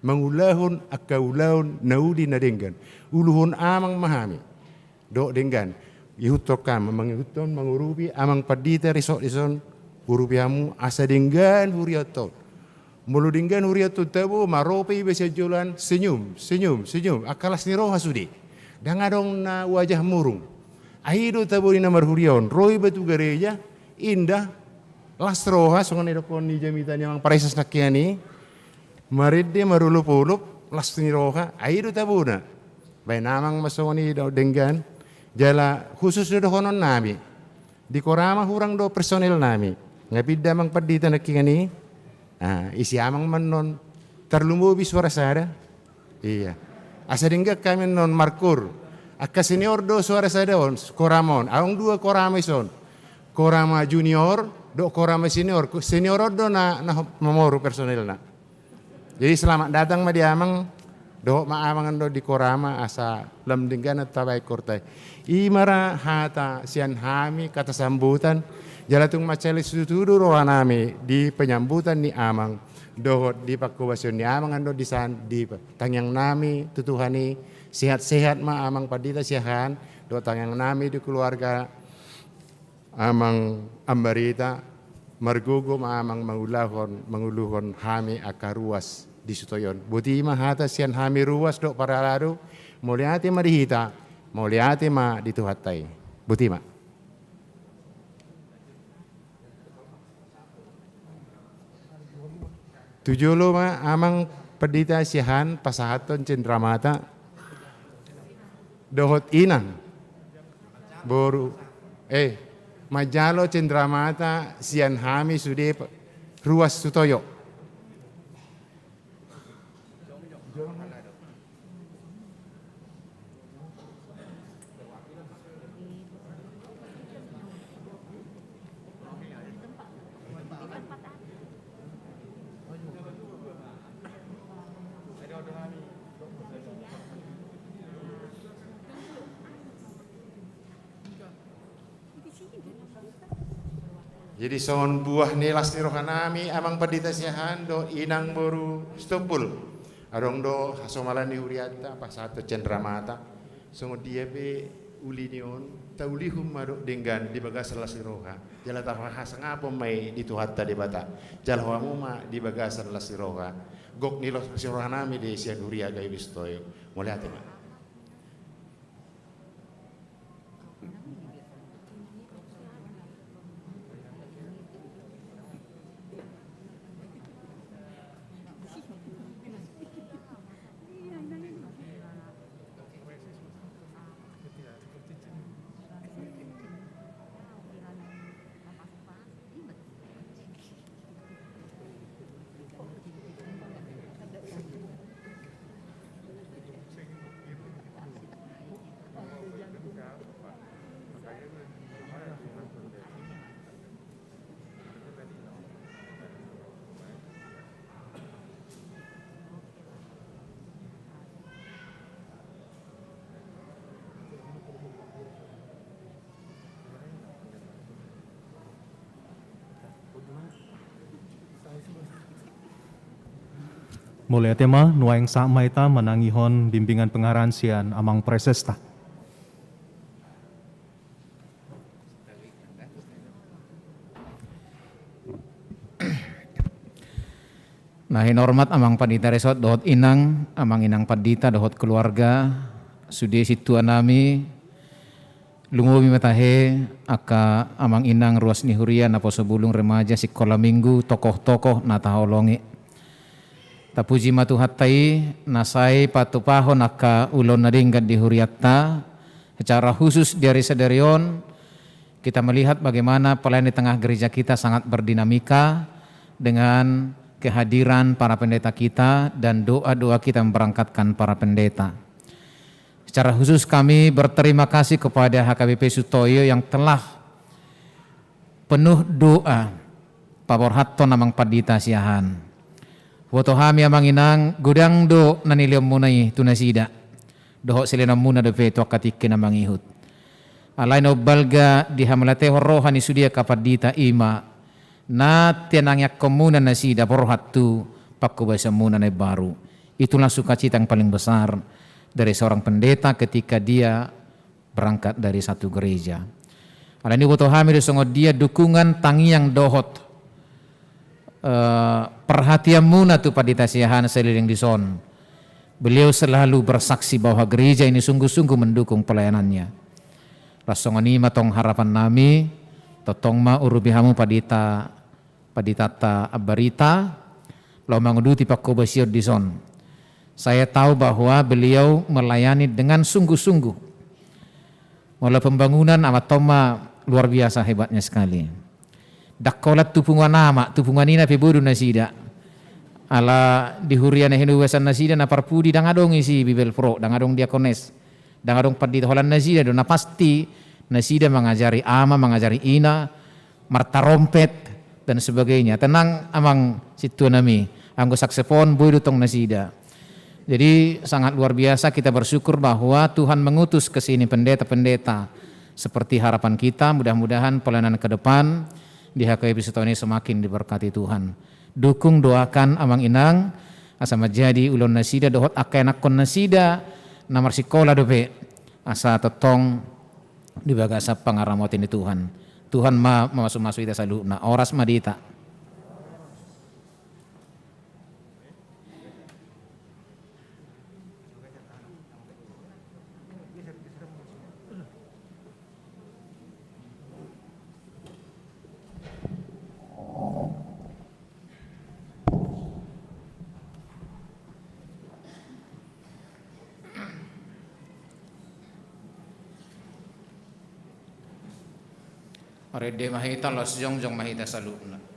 Mangulahon angka ulaon na uli na denggan. Uluhon amang ma hami. Dohot denggan. Ihuthon hamu, mangihuthon, mangurupi amang pandita Resort dison, urupi hamu asa denggan huriaonta on. Molo denggan huriaonta on tabo, marope iba sian joloan, senyum, senyum, senyum, angka las ni roha sude. Ndang adong na wajah murung. Ai do tabo ni na marhuria on, ro iba tu gareja, indah, las roha, songon na didokkon ni jamita ni amang praeses nangkiningan i, marende, marolop-olop, las ni roha, ai do tabona. Baen amang ma songon i do denggan, jala khusus do dohonon nami. Di Korama hurang do personil nami. Nga pinda amang pandita nangkiningan i. Ah, isi amang ma annon. Tarlumobi suara sada. Iya. Asa denggan hami annon markoor. Angka senior do suara sada on, Korama on. Adong dua Korama dison. Korama junior, dohot Korama senior. Senior on do na, na mamoru personilna. Jadi selamat datang ma di amang Dohot ma amang annon di Korama asa lam denggan tabaen horta i. I ma ra hata sian hami, hata sambutan, jala tung mansai les tutu do rohanami di penyambutan ni amang dohot di panghobasion ni amang annon di san di tangiangnami tu Tuhan i. Sehat-sehat ma amang pandita siahaan, dohot tangiangnami di keluarga amang Ambarita, margogo ma amang mangulahon, manguluhon hami angka ruas di Sutoyo on. Boti ma hata sian hami ruas dohot parhalado, mauliate ma di hita, mauliate ma di Tuhanta i. Boti ma. Tu jolo ma amang pandita siahaan pasahathon cendramata dohot inang boru, eh, manjalo cendramata sian hami sude ruas Sutoyo. Jadi songon buah ni las ni rohanami amang pandita siahaan dohot inang boru Sitompul, adong do hasomalan ni hurianta pasahathon cendramata. Songon dia pe uli ni on, taulihon ma dohot denggan di bagasan las ni roha, jala tahasangapon ma i di Tuhanta Debata, jala hamu ma di bagasan las ni roha. Gok ni las ni rohanami do i sian huria Gayo Sutoyo. Mauliate ma. Mauliate ma, nuaeng sahat ma hita manangihon bimbingan pengarahan sian amang presesta. Na hinormat amang pandita resort dohot inang, amang inang pandita dohot keluarga, sude sintuanami, lumobi ma tahe angka amang inang ruas ni huria, naposo bulung, remaja, sikola minggu, tokoh-tokoh na taholongi. Tapuji ma Tuhanta i na sai patupahon angka ulaon na denggan di hurianta. Secara khusus di ari sadari on, kita melihat bagaimana pelayanan di tengah gereja kita sangat berdinamika dengan kehadiran para pendeta kita dan doa-doa kita memberangkatkan para pendeta. Secara khusus kami berterima kasih kepada H K B P Sutoyo yang telah penuh doa paborhathon amang pandita siahaan. Huboto hami amang inang, godang do na nilehonmuna i tu nasida dohot silehononmuna dope tu angka tingki na mangihut. Alai na umbalga di hamauliatehon roha ni sude angka pandita i ma na tinangiangkonmuna nasida borhat tu panghobasionmuna na imbaru. Itulah sukacita yang paling besar dari seorang pendeta ketika dia berangkat dari satu gereja. Alani huboto hami do songon dia dukungan, tangiang dohot, eh, perhatianmuna tu pandita siahaan saleleng dison. Beliau selalu bersaksi bahwa gereja ini sungguh-sungguh mendukung pelayanannya. Las songon i ma tong harapannami, tongtong ma urupi hamu pandita, panditanta Ambarita, laho manguduti panghobasion dison. Saya tahu bahwa beliau melayani dengan sungguh-sungguh. Molo pembangunan, amang, tong ma luar biasa hebatnya sekali. Ndang holan tu punguan ama, tu punguan ina pe boi do nasida. Ala di huria na hinobasan nasida na parpudi ndang adong isi bibelvrouw, ndang adong diakones, ndang adong pandita, holan nasida do na pasti, nasida mangajari ama, mangajari ina, martarompet, dan sebagainya. Tenang amang sintuanami, anggo saksofon boi do tong nasida. Jadi, sangat luar biasa kita bersyukur bahwa Tuhan mengutus ke sini pendeta-pendeta seperti harapan kita. Mudah-mudahan pelayanan ke depan di H K B P Sitohon ini semakin diberkati Tuhan. Dukung, doakan amang inang, asa manjadi ulaon nasida dohot angka ianakkon nasida na marsikola dope, asa tongtong di bagasan pangaramoti ni Tuhan. Tuhan ma mamasu-masu hita saluhutna. Horas ma di hita. Marende ma hita, laos jongjong ma hita saluhutna.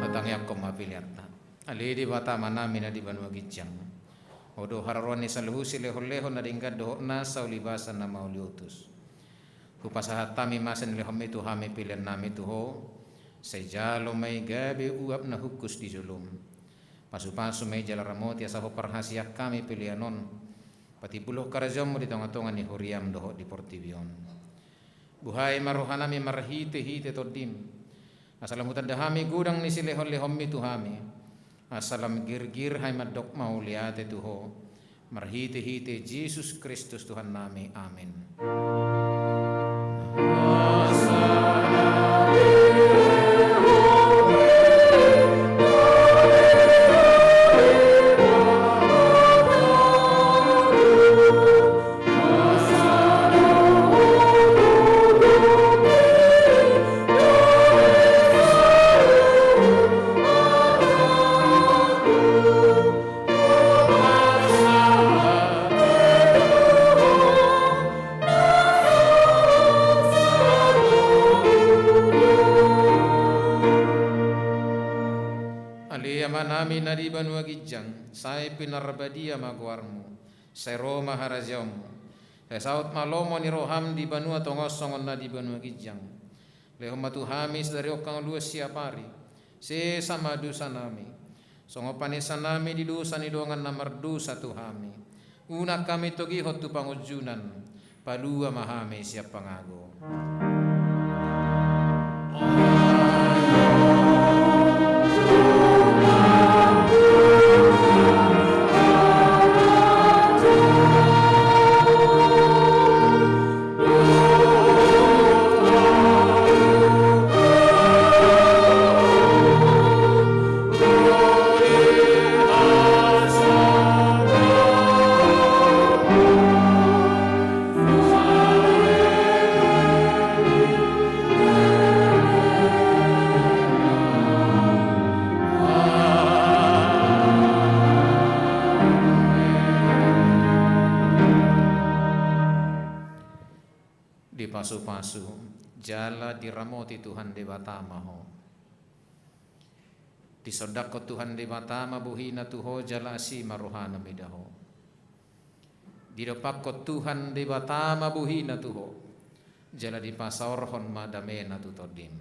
Tatangianghon ma peleanta. Ale Debata Amanami na di banua ginjang, Ho do haroroan ni saluhut silehon-lehon na denggan dohot nasa ulibasa na mauliutus. Hupasahat hami ma sian lehonmi tu hami peleannami tu Ho, sai jalo ma i gabe uap na hungkus di jolom. Pasu-pasu ma i jala ramoti asa Ho parhasian hami pelean on, patimbulhon harajaonmu di tonga-tonga ni huriam dohot di portibi on. Buhai ma rohanami marhite-hite Tondim, asa lam hutanda hami godang ni silehon-lehonmi tu hami, asa lam girgir hami mandok mauliate tu Ho, marhite-hite Jesus Kristus Tuhannami. Amin. Ale Amanami na di banua ginjang, sai pinarbadia ma goarmu, sai ro ma harajaonmu, sai saut ma lomo ni roham di banua tonga on songon na di banua ginjang. Lehon ma tu hami sadari on hangoluan siapari, sesa ma dosanami, songon panesanami di dosa ni dongan na mardosa tu hami. Unang hami togihon tu pangunjunan, palua ma hami sian pangago. Dipasu-pasu jala diramoti Tuhan Debata ma ho. Disondangkon Tuhan Debata ma bohina tu ho jala asi ma rohana mida ho. Didompakkon Tuhan Debata ma bohina tu ho, jala dipasaorhon ma damena tu tondim.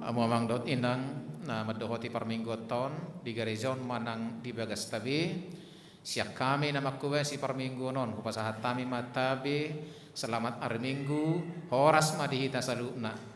Hamu amang dohot inang na mandohoti parmingguonta on di gareja on manang di bagasta be, Sian hami na mangkuasi parmingguon on, hupasahat hami ma tabe, selamat ari Minggu, horas ma di hita saluhutna.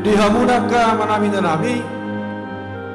Di hamu angka amanami, inanami,